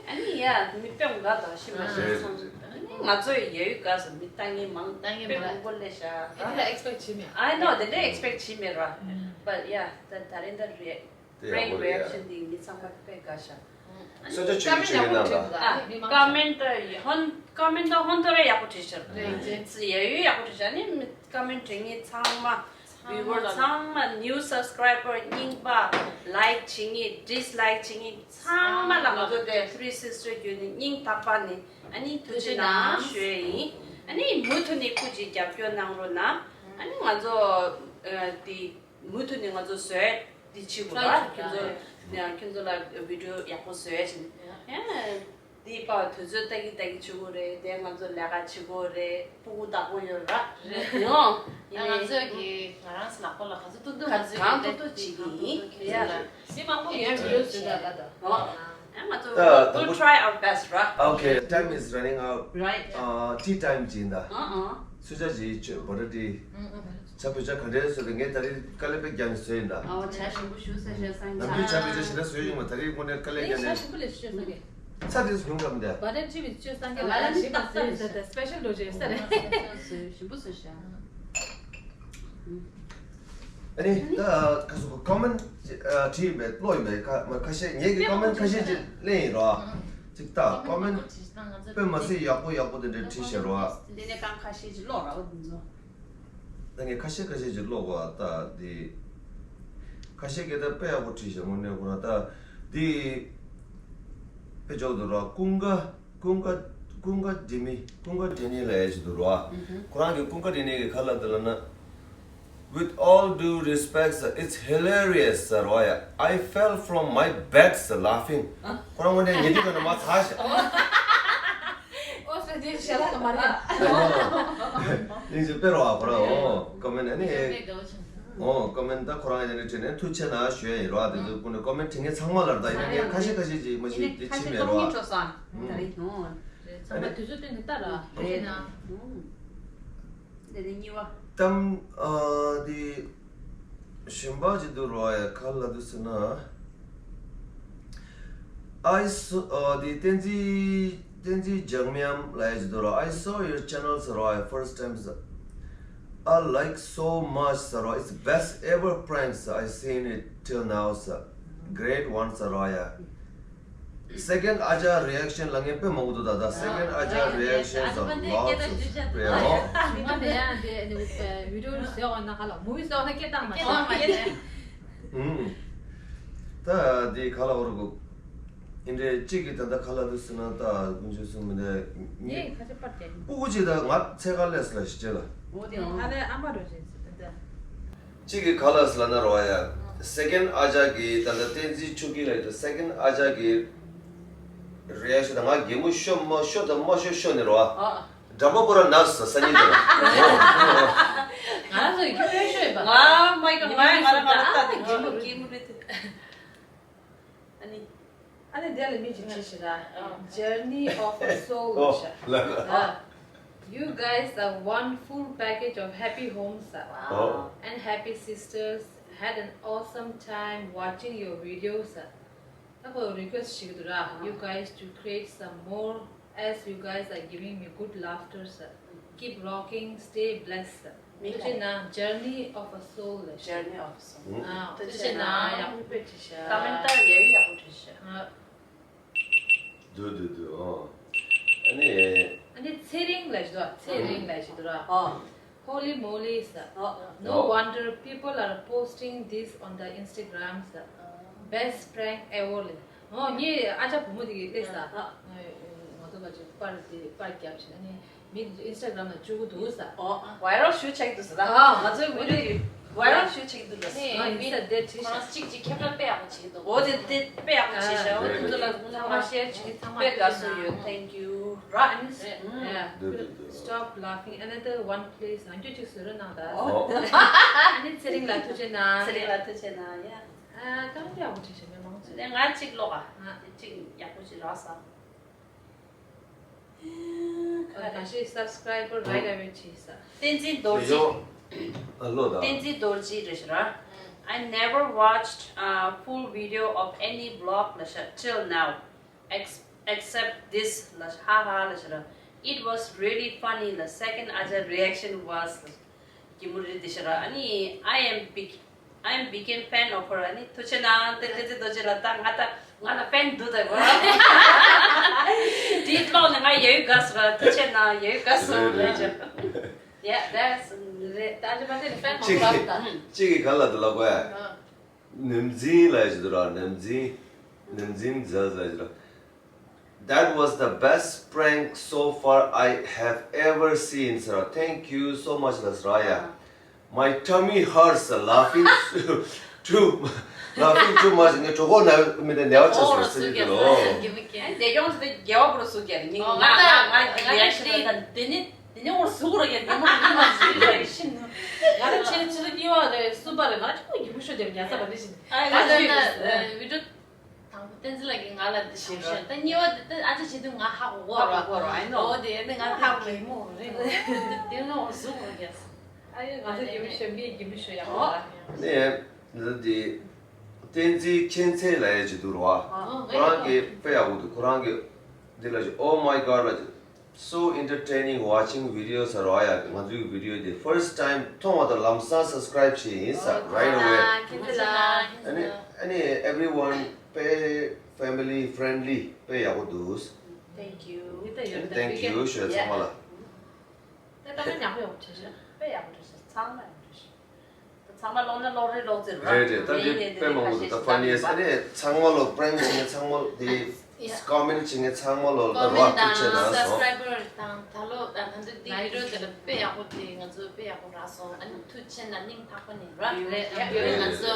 ཨ་ནི་ཡ་མི་དཔེ་དགའ་དང་ཤི་མ་ཤི་ཚང་། ཨ་ནི་ང་ཚོ་ཡ་ཡུལ་དགའ་སོང་མི་ལྟ་མཁན་མང་དཔེ་མང་པོ་སླེབས་ཤག་ཨ་ནི་ད་ཨེག་སི་པེག་བྱེད་མེད། I know དེ་འདྲ་ཨེག་སི་པེག་བྱེད་མེད་ར། But yeah ད་ད་རེས་ད་རེད། དེ་ཡག་པོ་རེད་ཡ། རེ་ཨེག་ཤན་དེ་མི་ཚང་མ་དཔེ་དགའ་ཤག་གསོལ་ཇ་མཆོད་ཀྱི་མཆོད་ཀྱི་གནང་དང་། ཨ་ཀོ་མེན་ཊི་ཧོན་ཀོ་མེན་ཊི་ཧོན་ཐོར་ཡག་པོ་བྲིས་ཤག་རེད་རེད། ཡ་ཡུལ་ཡག་པོ་བྲིས་ཤག་ནི་ཀོ་མེན་ཊི་བྲིས་མཁན་ཚང་མ་བིའུ་ཝར་ཚང་མ་ནིའུ་སབ་སི་ཀ་རའི་བར་རྙིང་པ་ལའིཀ་བྱེད་མཁན་ཌིས་ལའིཀ་བྱེད་མཁན་ཚང་མ་ལ་ང་ཚོ་དེ་ཐི་རི་སིས་ཊར་བརྒྱུད་ནས་སྙིང་ཐག་པ་ནས་ཨ་ནི་ཐུགས་རྗེ་གནང་ཞུ་ཡས་ཡིན། ཨ་ནི་མུ་མཐུད་ནས་སྐུ་མཁྱེན་རྒྱབ་སྐྱོར་གནང་རོགས་གནང་། ཨ་ནི་ང་ཚོ་དེ། མུ་མཐུད་ནས་ང་ཚོ་བཟོས་འདི་བྱེད་དགོས་ར། ཁྱོད་ཚོ་ཁྱོད་ཚོ་ལ་བི་ཌི་ཡོ་ཡག་པོ་བཟོས་བྱས་ནས་འདི་པ་དུས་ཚོད་ལྟ་གི་ལྟ་གི་བྱེད་དགོས་རེད། དེ་ང་ཚོ་ལས་ཀ་བྱེད་དགོས་རེད། སྤུ་གུ་བདག་པོ་ཡོད་ར། ཡོང་ཡིན་ང་ནས་ཚོས་ཀྱི་ང་རང་ལག་པ་ལ་ག་ཚོད་ཐུབ་ཐུབ་ང་ཚོས་གང་ཐུབ་ཐུབ་བྱེད་ཀྱི་ཡིན། ཡ་ལ་མི་མང་པོ་ཡོད་བི་ཌི་ཡོ་བཟོས་ད་ལ་ད། ང་ཚོ་ད་we'll try our best ར། Okay, time is running out. Right. Uh, tea time ཅིག་ཡིན་ད། ཨ་ཨ། གསོལ་ཇ་ཅིག་མཆོད་བར་དུ་ཏི། ཨ་ཨ། ཇ་བོད་ཇ་ག་འདྲའི་བཟོས་ཏེ་ངས་ད་རེས་དཀའ་ལས་དཔེ་རྒྱག་ནས་བཟོས་ཡིན་ད། ཨོ་ཇ་ཞིམ་པོ་ཞུ་ས་ཞེས་སང་ཉིན། ནམ་རྒྱུན་ཇ་བོད་ཇ་ཞེ་དྲག་བཟོས་ཡོང་མ་ད་རེས་དངོས་གནས་དཀའ་ལས་རྒྱག་ནས། ཇ་ཞིམ་པོ་ལས་ཞུ་ས་གི། ཚ་དེ་ཟུག་ཡོང་གམ་དེ། བ་རན་ཅི་བི་ཆོས་སང་གི་ལ་ལ་ཞིམ་པ་བཟོས་ཡོད་ས་དེ་སི་པེ་ཤལ་འགྲོ་ཅེས་ས་རེད། ཞིམ་པོ་བཟོས་ཤག་ཨ་ནི་ད་ག་སོ་ཀོ་མེན་བྲིས་ཡིན་པས་ཀློག་ཡིན་པས་ཁ་མ་ཁ་ཤས་ངས་ཀྱི་ཀོ་མེན་ཁ་ཤས་ཅིག་ལེན་ཡིན་རོ། ཅིག་ད་ཀོ་མེན་དཔེ་མ་སྲིད་ཡག་པོ་ཡག་པོ་དེ་འདྲ་བྲིས་ཤག་རོ། འདི་ནས་གང་ཁ་ཤས་ཅིག་ཀློག་རོགས་འདི་ཚོ། ད་ངས་ཁ་ཤས་ཁ་ཤས་ཅིག་ཀློག་གོ་ད་འདི། ཁ་ཤས་ཀྱིས་ད་དཔེ་ཡག་པོ་བྲིས་ཤག་དངོས་གནས་ཁོ་རང་ད་འདི། དཔེ་འཇོག་ཏུ་རོ་ཀུན་དགའ་ཀུན་དགའ་ཀུན་དགའ་འདྲེ་མི་ཀུན་དགའ་འདྲེ་ནི་ལ་ཡ་ཅིག་འདུག་རོ། ཁོ་རང་གི་ཀུན་དགའ་འདྲེ་ནི་གི་ཁ་ལ་འདི་ལ་ན། With all due respect, sir, it's hilarious, sir. Why? I fell from my bed, sir, laughing. ཁོ་རང་ངོ་ནས་ཉལ་དུས་ཀ་ནས་མར་ཚ་ཤག་ཨོ་སི་ཊྲེ་ལི་ཡའི་ཞལ་ལག་མ་རེད། ཨོ། ཡིན་ཞིག་དཔེ་རོ་བ་ཁོ་རང་ཨོ་ཀོ་མེན་ཨ་ནི། ཨོ་ཀོ་མེན་ད་ཁོ་རང་ཡིན་ནི་དྲིས་ནས་ཐུགས་ཆེ་ན་ཞུ་ཡ་ཡིན་རོ་བ། དེ་ཚོ་ཀུན་ནས་ཀོ་མེན་བྲིས་མཁན་ཚང་མ་ལ་ད་ཡིན་ནི་ཁ་ཤས་ཁ་ཤས་ཅིག་མ་ཤེས་དེ་ཕྱིན་མེད་རོ་བ། ཚང་མ་དུས་ཚོད་བསྟུན་ནས་ལྟ་ར། ཨ་ནི། དེ་ནས་གཉིས་པ། གཏམ་ཨ་དེ་གཞན་པ་ཅིག་འདུག་རོ་ཡ། ག་ལ་འདུག་ཟེར་ན། I saw ཨ་དེ་བསྟན་འཛིན་བསྟན་འཛིན་འཇམ་དབྱངས་ལ་ཡ་ཅིག་འདུག་རོ། I saw your channel ཟེར་རོ་ཡ། First time ཟེར། I like so much ཟེར་རོ། It's best ever pranks I seen it till now ཟེར། Great one ཟེར་རོ་ཡ། Second ཨ་ཅག་རི་ཨེག་ཤན་ལ་ངས་དཔེ་མང་པོ་འདུག་ད་ལྟ། Second ཨ་ཅག་རི་ཨེག་ཤན་ཟེར་ལོ་ཚོ་རེད་མོ། མི་མ་མེད་ཡ་དེ་ནི་བི་ཌིའོ་ཟེར་བ་ན་ག་ལ་མུ་བི་ཟེར་བ་ན་སྐད་བཏང་མ་སྐད་བཏང་མ་བྱས། ཨུམ། ད་འདི་ག་ལ་འོར་གོ། ཨིན་འདྲའི་གཅིག་གིས་ད་ལྟ་ག་ལ་འདུག་ཟེར་ན་ད་དཀོན་མཆོག་གསུམ་མི་འདྲ་ངས་ཁ་ཆེ་པར་བྱས། སྤུ་གུ་གཅིག་ད་ང་ཚེ་ག་ལས་ལ་ཞིག་བྱས་ལ། འོ་དེ་ཨང་། ཧ་ལས་ཨ་མ་རོ་བྱས་ཟེར་ད་ལྟ། གཅིག་གིས་ག་ལ་ཟེར་ལ་ན་རོ་ཡ། Second ཨ་ཅག་གིས་ད་ལྟ་བསྟན་འཛིན་ཆོས་སྐྱིད་ལ་ཡོད། Second ཨ་ཅག་གིས་རེ་ཞུ་ད་ང་གད་མོ་ཤོ་མ་ཤོ་ད་མ་ཤོ་ཤོ་ནི་རོ། ཨ། འགྲམ་པ་པོ་ར་ན་ས་ས་ཉིད་དུ། ང་རང་ཚོ་ཡི་གེ་མོ་ཤོ་ཡོད་པ། ང་མ་ཡི་ག་ང་ཡི་ང་རང་ང་རང་ལྟ་དེ་གད་མོ་གད་མོ་རེད་དེ། ཨ་ནི། ཨ་ནི་དེ་ལ་མི་གཅིག་བྲིས་ཤག་ར། Journey of a soul ལབ་ཤག་ལབ་ཤག་ཨ། You guys are one full package of happy homes, uh, ཨོ། and happy sisters. Had an awesome time watching your videos, uh. ད་ཁོ་རི་ཀུ་ཨེ་སི་ཊི་བྱེད་ཀྱི་འདུག་ར། You guys to create some more as you guys are giving me good laughter, uh. Keep rocking, stay blessed, uh. མི་ཐུགས་རྗེ་གནང་། Journey of a soul ལ། Journey of a soul. ཨ། ཐུགས་རྗེ་གནང་། ཡག་པོ་དཔེ་བྲིས་ཤག་ཀ་མེན་ཊི་ཡག་ཡག་པོ་བྲིས་ཤག་ཨ། འདུག་འདུག་འདུག་ཨོ། ཨ་ནི། ཨ་ནི་ཚེ་རིང་ལ་ཞིག་འདུག་ཚེ་རིང་ལ་ཞིག་འདུག་ར། ཨོ། Holy moly, sir. ཨོ། No ཨོ། wonder people are posting this on the Instagram, sir. Best prank ever ལ། ཨོ་ངས་ཨ་ཅག་བུ་མོ་དེ་གིས་སླེབས་ས། ཨ། ང་ཚོ་ལ་ཅིག་པར་དེ་པར་རྒྱབ་བྱས་ཨ་ནི། མི་ཨིན་སི་ཊ་གྷ་རམ་ལ་བཅུག་གི་འདུག་ས། ཨོ། ཝའི་རལ་ཞུ་ཆགས་འདུག་ས་ད། ཨ། ང་ཚོའི་བི་ཌིའོ་ཝའི་རལ་ཞུ་ཆགས་འདུག་ལ་ས། ཨ་ནི་ཨིན་སི་ཊ་དེ་བྲིས་ཤག་ཁོ་རང་གཅིག་གཅིག་ཁྱབ་བསྒྲགས་དཔེ་ཡག་པོ་བྱེད་ཀྱི་འདུག་ཨོ་དེ་དེ་དཔེ་ཡག་པོ་བྱེད་ཤག་ཨོ་དེ་ཚོ་ལ་ཚང་མ་ཤེར་བྱེད་ཀྱི་ཚང་མ་དཔེ་དགའ་བསུ་ཡོད། Thank you ར། ཨ་ནི། ཨ། འདུག་འདུག་འདུག Stop laughing, another one please. ང་ཚོ་གཅིག་བཟོ་རོགས་གནང་ད། ཨོ། ཨ་ནི་ཚེ་རིང་ལ་ཐུགས་རྗེ་གནང་། ཚེ་རིང་ལ་ཐུགས་རྗེ་གནང་ཡ། ཨ། ཀ་མེན་ཊི་ཡག་པོ་བྲིས་ཤག་མི་མང་ཚོས། དེ་ང་གཅིག་ཀློག་ཨ། ཨ། གཅིག་ཡག་པོ་ཅིག་རག་ས། ཨ། ཁ་ཤས་སབ་སི་ཀ་རའེ་བར་རའིཊ་ཨ་ཝེ་བྱས་ས། བསྟན་འཛིན་རྡོ་རྗེ། ཨ། ཀློག་དང་། བསྟན་འཛིན་རྡོ་རྗེ་རེད་ཤག་ར། I never watched a full video of any vlog ལ་ཤག till now, ex- except this ལ་ཤག་ཧ་ཧ་ལ་ཤག་ར། It was really funny ལ། Second ཨ་ཅག་རི་ཨེག་ཤན་was གད་མོ་རེད་དེ་ཤག་ར། ཨ་ནི། I am big I am became fan of her. ཨ་ནི་ཐུགས་རྗེ་གནང་། དེ་བསྟན་འཛིན་རྡོ་རྗེ་ལ་ད་ང་ད་ང་ད་ཕེན་འདུག་ད་གོ། དེ་ཀློག་ནས་ང་ཡ་ཡུ་དགའ་སོང་ར། ཐུགས་རྗེ་གནང་། ཡ་ཡུ་དགའ་སོང་རེད། རེད་རེད། Yeah, that's རེད། ད་ཅི་མ་དེ་ཕེན་མང་པོ་རག་ད། གཅིག་གིས་ག་ལ་འདུག་ལབ་གོ་ཡ། ཨ། ནམ་རྫིང་ལ་ཡ་ཞིག་འདུག་ར། ནམ་རྫིང་། ནམ་རྫིང་རྫ་ལ་ཡ་ཞིག་ར། That was the best prank so far I have ever seen ཟེར་ར། Thank you so much ལ་ཟེར་ར་ཡ། My tummy hurts laughing too, laughing too much. ངའི་གྲོད་ཁོག་ན་མི་དེ་ནད་པ་ཆགས་སོང་ཟེར་གྱི་འདུག་ལོ། ཨ་ནི་དེ་ཡོང་དུས་རྒྱལ་བ་པོ་རུ་ཟུག་རྒྱལ་ནི་ང་ང་ང་རྒྱལ་ཤི་ད་དེ་ནི་དེ་ནི་འོ་ཟུག་རུ་རྒྱལ་ནི་མ་ནི་མ་ཟུག་རུ་ཤི་ནི། ང་ད་ཆེ་ཆེ་གཉིས་པ་རེད། གསུམ་པ་རེད། ང་ཆུང་ངུ་རྒྱུ་མི་ཤོར་རྒྱལ་ཉལ་ས་བ་ནི་ཤི་ནི། ཨ་ང་ད་ད་བི་ཌིའོ། དང་པོ་བསྟན་འཛིན་ལགས་ཀྱིས་ང་ལ་འདི་ཞིག་ཞུས། ད་གཉིས་པ་འདི་ད་ཨ་ཅག་བྱེད་དུས་ང་ཧ་གོ་གོ་ར། ཧ་གོ་གོ་ར། I know. འོ་དེ་ནི་ང་ཧ་གོ་གི་མོ་རེད། དེ་ནི་འོ་ཟུག་གོ་རྒྱལ། ཨ་ཡོ་ང་ཚོ་རྒྱུ་མི་ཤོད་མི་རྒྱུ་མི་ཤོད་ཡག་པོ་ར། ནས་འདི་འདི་བསྟན་འཛིན་མཁྱེན་བརྩེ་ལ་ཡ་བྱེད་དུ་ར་བ། ཁོ་རང་གི་དཔེ་ཡག་པོ་འདུག་ཁོ་རང་གི་འདི་ལ་བྱེད། Oh my God ལ་བྱེད། So entertaining watching videos ཟེར་བ་ཡ། ང་ཚོའི་བི་ཌིའོ་དེ་first time མཐོང་བ་དང་ལམ་སང་སབ་སི་ཀ་རའེབ་བྱས་ཡིན་ས། Right away. ཨ་ནི་ཨ་ནི་everyone དཔེ་family friendly དཔེ་ཡག་པོ་འདུག Thank you. Thank you ཞུ་ཚང་མ་ལ། དེ་ལྟ་ན་ཡག་པོ་ཡག་པོ་བྱས་ཤག་དཔེ་ཡག་པོ་བྱས་ཤག་ཚང་མ་ཡག་པོ་བྱས་ཤག་ཚང་མ་ཀློག་ན་ཀློག་རེ་ཀློག་ཚེ་རེད་རེད། ད་འདི་དཔེ་མང་པོ་འདུག་ད་ཕ་ནི་ཨ་ནི་ཚང་མ་ལོ་པྲེང་བྱེད་མཁན་ཚང་མ་དེ་ཀོ་མེན་ཊི་བྱེད་མཁན་ཚང་མ་ལོ་ད་རོགས་ཐུགས་རྗེ་གནང་སོང་། སབ་སི་ཀ་རའེབ་བར་དང་ད་ལོ་ད་ ང་ཚོ་འདི་བི་ཌིའོ་དེ་ལ་དཔེ་ཡག་པོ་དེ་ང་ཚོ་དཔེ་ཡག་པོ་རག་སོང་། ཨ་ནི་ཐུགས་རྗེ་ཆེ་ན་སྙིང་ཐག་པ་ནས་ར། རེད། ཡ་ཡ་ང་ཚོ་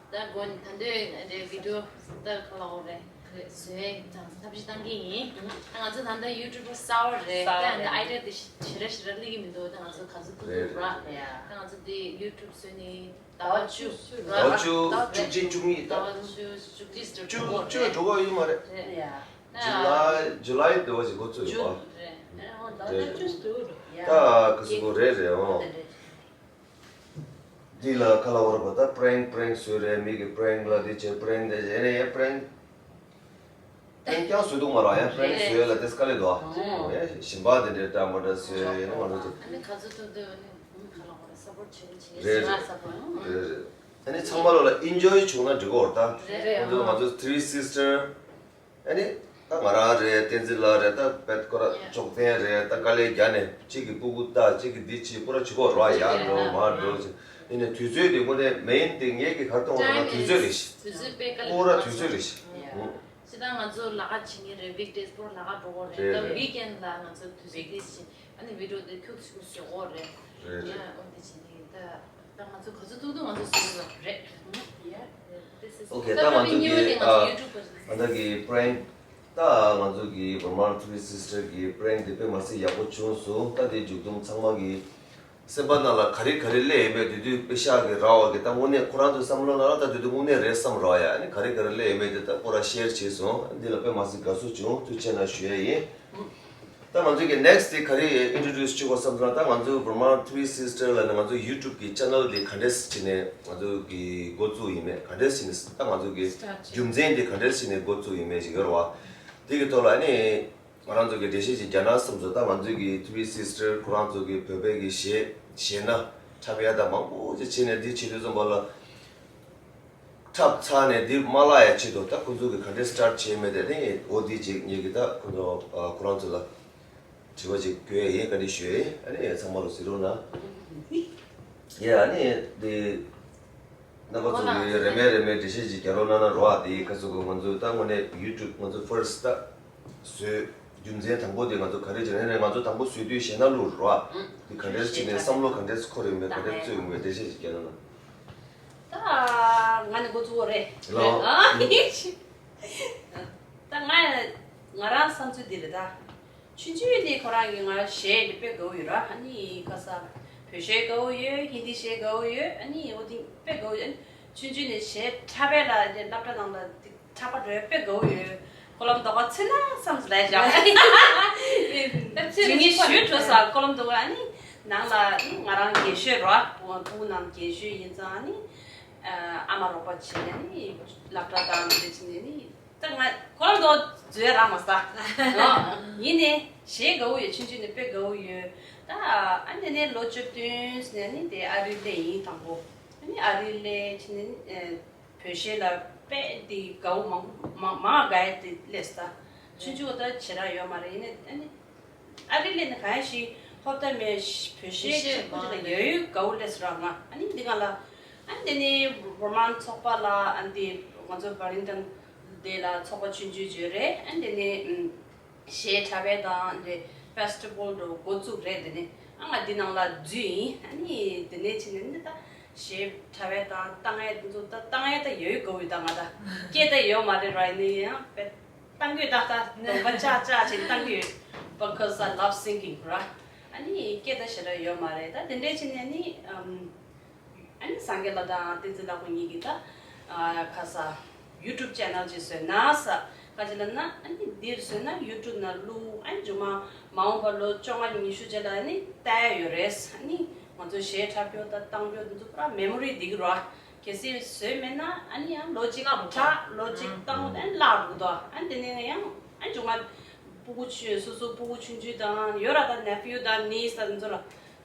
ད་དགོང་ད་འདོད་རེད། བི་ཌིའོ་ད་ག་ལ་འོ་རེད། བཟོས་དང་ཐབས་ཤེས་བཏང་གི་ཡིན། ད་ང་ཚོ་ད་ལྟ་ཡུ་ཊུབ་པ་གསར་པ་རེད། ད་ད་ཨའི་ཌི་ཡ་དེ་ཞེ་དྲག་ཞེ་དྲག་སླེབས་ཀྱི་མི་འདུག་ད་ང་ཚོ་ག་ཚོད་ཐུབ་ཐུབ་ར། ད་ང་ཚོ་འདི་ཡུ་ཊུབ་བཟོས་ནས་ཟླ་བ་བཅུ་ར། ཟླ་བ་བཅུ། བཅུ་གཅིག་བཅུ་གཉིས། ཟླ་བ་བཅུ་བཅུ་གཅིག་ཙམ་འགྲོ་གི་རེད། ཇུ་ལའི། ཇུ་ལའི་དེ་བ་ཞིག་འགོ་ཚུགས་ཡོད་པ། རེད། ད་ག་ཟེར་དགོས་རེད་རེད་ཨོ། འདི་ལ་ཁ་ལ་བར་བ་ད་པྲེང་པྲེང་བཟོས་རེད། མི་གི་པྲེང་ལ་འདི་བྱས། པྲེང་དེ་བྱས་ནས་ཡ་པྲེང་པྲེང་རྐྱང་བཟོས་འདུག་མ་རེད། ཡང་པྲེང་བཟོས་ལ་དེ་དཀའ་ལས་འདུག་ཨ། ཞིམ་པ་དེ་འདྲའི་འདྲ་མ་འདྲ་བཟོས་ཡིན་ན་མ་འགྲོ་ཅིག་ཨ་ནི་ག་ཚོད་ཐུབ་ཐུབ་ཨ་ནི་ཁ་ལ་བར་སབ་པོར་བྱེད་བྱེད་རེད་རེད། རེད་རེད། ཨ་ནི་ཚང་མ་ལོ་ལ་ཨིན་ཇོའི་བྱུང་ན་འགྲིག་གོ་རེད་ད། རེད་རེད། ཁོང་ཚོ་ང་ཚོ་ཐི་རི་སིས་ཊར། ཨ་ནི་ད་ང་རང་རེད། བསྟན་འཛིན་ལགས་རེད། ད་བེད་ཁོ་ར་ཅོག་ལྡན་རེད། ད་དཀའ་ལས་རྒྱག་ནས་གཅིག་གི་སྤུ་གུ་ལྟ། གཅིག་གི་འདི་བྱེད། ཁོ་ར་བྱེད་ཀྱི་ཡོད་རེད། ཡར་འགྲོ་མར་འགྲོ་བྱེད། ཡིན་ནའི་དུས་ཚོད་དེ་དངོས་གནས་མེན་དེ་ངེད་ཀྱི་གར་གཏོང་བ་ན་དུས་ཚོད་རེད། དུས་ཚོད་དཔེ་དཀའ་ལས་ཁོ་ར་ཁག་དུས་ཚོད་རེད། སྤྱིར་བཏང་ང་ཚོ་ལས་ཀ་བྱེད་མཁན་རེད། ཝིག་ཌེ་སི་པོ་ལས་ཀ་འགྲོ་གི་རེད། རེད་ད་རེད། ཝིག་ཨེན་ལ་ང་ཚོ་དུས་ཚོད་དེ་བྱེད། ཨ་ནི་བི་ཌིའོ་དེ་ཁྱུག་ཁྱུག་བཟོ་གི་རེད། རེད་རེད། ཨ་འོ་དེ་བྱེད་ནི་ད་ད་ང་ཚོ་ག་ཚོད་ཐུབ་ཐུབ་ང་ཚོ་བཟོ་གི་རེད། ཨོ་ཁེ། ད་ང་ཚོ་གི་ཨ་ད་ང་ཚོ་གི་བར་མ་ཐི་རི་སིས་ཊར་གི་པྲེང་དེ་དཔེ་མ་སྲིད་ཡག་པོ་བྱུང་སོང་། ད་དེ་མཇུག་སྡོམ་ཚང་མ་གི་སེམས་པ་ནང་ལ་ག་རེ་ག་རེ་སླེབས་ཡོད་མེད་དེ་དུས་དཔེ་ཤག་གི་རག་པ་གི་ད་དངོས་གནས་ཁོ་རང་ཚོའི་བསམ་བློ་ནང་ལ་ད་དེ་དུས་དངོས་གནས་རེད་བསམ་རག་ཡ། ཨ་ནི་ག་རེ་ག་རེ་སླེབས་ཡོད་མེད་དེ་ད་ཁོ་རང་ཤེར་བྱས་སོང་། ཨ་ནི་འདི་ལ་དཔེ་མ་སྲིད་དགའ་བསུ་བྱུང་། ཐུགས་རྗེ་ཆེ་གནང་ཞུ་ཡ་ཡིན། ད་ང་ཚོ་གི་ནེག་སི་ཊི་དེ་ག་རེ་ཨིན་ཊྲོ་ཌིའུ་སི་བྱེད་དགོས་བསམ་སོང་ན། ད་ང་ཚོ་བར་མ་ཐི་རི་སིས་ཊར་ལབ་ནས་ང་ཚོ་ཡུ་ཊུབ་གི་ཅེ་ནལ་དེ་ག་འདྲས་བྱས་ནས་ང་ཚོ་གི་འགོ་བཙུགས་ཡིན་མེད། ག་འདྲས་བྱས་ནས་ད་ང་ཚོ་གི་རྒྱུ་མཚན་དེ་ག་འདྲས་བྱས་ནས་འགོ་བཙུགས་ཡིན་མེད་ཅིག་ཡོད་རེད་བ། དེ་གི་ཐོག་ལ་ཨ་ནི་ང་རང་ཚོ་གི་འགྲེལ་བཤད་ཅིག་རྒྱག་ན་བསམ་སོང་། ད་ང་ཚོ་གི་ཐི་རི་སིས་ཊར་ཁོ་རང་ཚོ་གི་བོད་པའི་གི་གཞས་གཞས་སྣ་འཁྲབ་ཡ་ད་མང་པོ་ཅིག་བྱས་ནས་འདི་བྱེད་དུས་ཙམ་པ་ལ། འཁྲབ་ཚར་ནས་འདི་མ་བརླག་ཡ་ཆེད་དུ་ད་ཁོང་ཚོ་གིས་ག་འདྲས་སི་ཊཱར་ཊི་བྱས་མེད་དེ་ནི་འོ་འདི་ཅིག་ངེད་ཀྱིས་ད་ཁོང་ཚོ་ཨ་ཁོ་རང་ཚོ་ལ་དྲི་བ་ཅིག་བཀོད་ཡ་ཡིན། བཀའ་འདྲི་ཞུ་ཡ་ཡིན། ཨ་ནི་ཚང་མ་ལ་གཟིགས་རོགས་གནང་། ཡ་ཨ་ནི་འདི་རྣམ་པ་ཚོ་གིས་རེ་མེད་རེ་མེད་འགྲེལ་བཤད་ཅིག་རྒྱག་རོགས་གནང་ན་རོགས། ཨ་འདི་ཁ་སོ་གོ་ང་ཚོ་ད་དངོས་གནས་ཡུ་ཊུབ་ང་ཚོ་ཕར་སི་ཊི་ད་བཟོས་རྒྱུ་མཚན་དང་པོ་དེ་ང་ཚོ་ག་རེ་བྱས་ན་ང་ཚོ་དང་པོ་བཟོས་དུས་གཞས་སྣ་བླུགས་རོགས། ཨ་འདི་ག་འདྲས་བྱས་ནས་བསམ་བློ་ག་འདྲས་འཁོར་ཡོད་མེད་ག་འདྲས་བརྩོན་ཡོད་མེད་འགྲེལ་བཤད་ཅིག་རྒྱག་རོགས་གནང་། ད་ང་ནི་འགོ་ཚུགས་རེད། ལོ། ཨ། ད་ང་ང་རང་བསམ་ཚུལ་འདི་རེད་ད། ཆུང་ཆུང་ནས་ཁོ་རང་གིས་ང་གཞས་འདི་དཔེ་དགའ་བོ་ཡོད་ར། ཨ་ནི་ཁ་ས་བོད་གཞས་དགའ་བོ་ཡོད། ཧིན་དི་གཞས་དགའ་བོ་ཡོད། ཨ་ནི་འོ་དེ་དཔེ་དགའ་བོ་ཡོད། ཨ་ནི་ཆུང་ཆུང་ནས་གཞས་འཁྲབ་པའི་ལ་སློབ་གྲྭ་ནང་ལ་འཁྲབ་པ་འགྲོ་དཔེ་དགའ་བོ་ཡོད། ཀོ་ལོམ་རྡོ་ཁ་ཚུད་ན་བསམ་སོང་ལབ་བཞག་ད་ཚེ་རིང་ཞུ་འགྲོ་ས་ཀོ་ལོམ་རྡོ་ཁ་ཨ་ནི་ནང་ལ་ཨ་ནི་ང་རང་རྒན་ཤོས་རོ། ཕྲུ་གུ་ནང་རྒན་ཤོས་ཡིན་ཙང་ཨ་ནི་ཨ་མ་རོགས་པ་བྱས་ནས་ཨ་ནི་སློབ་གྲྭ་དང་འདི་བྱས་ནས་ཨ་ནི་ད་ང་ཀོ་ལོམ་རྡོ་ཁ་འཛུལ་རག་མ་སོང་། ཡིན་ནའི་གཞས་དགའ་བོ་ཡོད། ཆུང་ཆུང་ནས་དཔེ་དགའ་བོ་ཡོད། ད་ཨ་ནི་ནས་ལོ་བཅུ་བདུན་ནས་ཨ་ནི་དེ་ཨ་རི་སླེབས་ཡིན་དང་པོ། ཨ་ནི་ཨ་རི་སླེབས་བྱས་ནས་ཨ་ནི། བོད་གཞས་ལ་དཔེ་འདི་དགའ་བོ་མང་མང་མང་དགའ་ཡ་དེ་སླེབས་ས། ཆུང་ཆུང་ད་ཞེ་དྲག་ཡོད་མ་རེད། ཡིན་ནའི་ཨ་ནི་ཨ་རི་སླེབས་ནས་གང་ཡང་ཞིག་ཧོབ་ཏེ་མེད། བོད་གཞས་ཆེན་པོ་ཅིག་ལ་ཡོད་ཡོད་དགའ་བོ་སླེབས་སོང་ར། ང་ཨ་ནི་འདི་ག་ལ་ཨ་ནི་འདི་ནི་བོར་མན་ཚོགས་པ་ལ་ཨ་ནི་འདི་ང་ཚོ་བྷར་ལིང་ཊོན་འདི་ལ་ཚོགས་པ་ཆུང་ཆུང་ཅིག་ཡོད་རེད། ཨ་ནི་འདི་ནི་ཨམ། གཞས་འཁྲབ་པའི་དང་འདི་ཕེ་སི་ཊི་བལ་འགྲོ་འགོ་བཙུགས་རེད། དེ་ནས་ཨ་ང་འདི་ནང་ལ་འཛུལ་ཡིན། ཨ་ནི་དེ་ནས་ཕྱིན་ནས་ནི་ད་གཞས་འཁྲབ་པའི་དང་བཏང་ཡས་དེ་ཚོ་ད་བཏང་ཡས་ད་ཡོད་དགོས་ཡོད། ད་ང་ད་སྐད་ད་ཡོད་མ་རེད་ར། ཡིན་ནའི་ཡང་དཔེ་བཏང་གི་ཡོད། ད་ད་གདོང་པ་ཅག་ཅག་བྱས་བཏང་གི་ཡོད། Because I love singing ར། ཨ་ནི་སྐད་ད་ཞེ་དྲག་ཡོད་མ་རེད། ད་དེ་འདྲས་ཕྱིན་ནས་ནི་ཨམ། ཨ་ནི་སངས་རྒྱས་ལགས་དང་བསྟན་འཛིན་ལགས་ཁོང་གཉིས་ཀྱིས་ད་ཨ་ཁ་ས་ཡུ་ཊུབ་ཅེ་ནལ་ཅིག་བཟོས་ན་ས། ག་ཅི་ལབ་ན་ཨ་ནི་འདིར་བཟོས་ན་ཡུ་ཊུབ་ནང་བླུགས། ཨ་ནི་མཇུག་མ་མ་འོངས་པར་ལོ་བཅོ་ལྔ་ཉི་ཤུ་རྗེས་ལ་ཨ་ནི་ལྟ་ཡ་ཡོད་རེད། ཨ་ནི་ང་ཚོ་གཞས་འཁྲབ་རྒྱུ་དང་བཏང་རྒྱུ་འདི་ཚོ་པུ་ར་མེ་མོ་རི་འདི་གི་རོ། གལ་སྲིད་བཟོས་མེད་ན་ཨ་ནི་ཡང་ལོ་གཅིག་བརླག་འགྲོ་འདུག་ད། ལོ་གཅིག་བཏང་ཨ་ནི་བརླག་འགྲོ་འདུག་ཨ་ནི་དེ་ནས་ཡང་ཨ་ནི་མཇུག་མ་སྤུ་གུ་ཆུང་སོ་སོ་སྤུ་གུ་ཆུང་ཆུང་དང་ཡོད་ར། ད་ནེ་ཕིའུ་དང་ནིས་དང་འདི་ཚོ་ལ་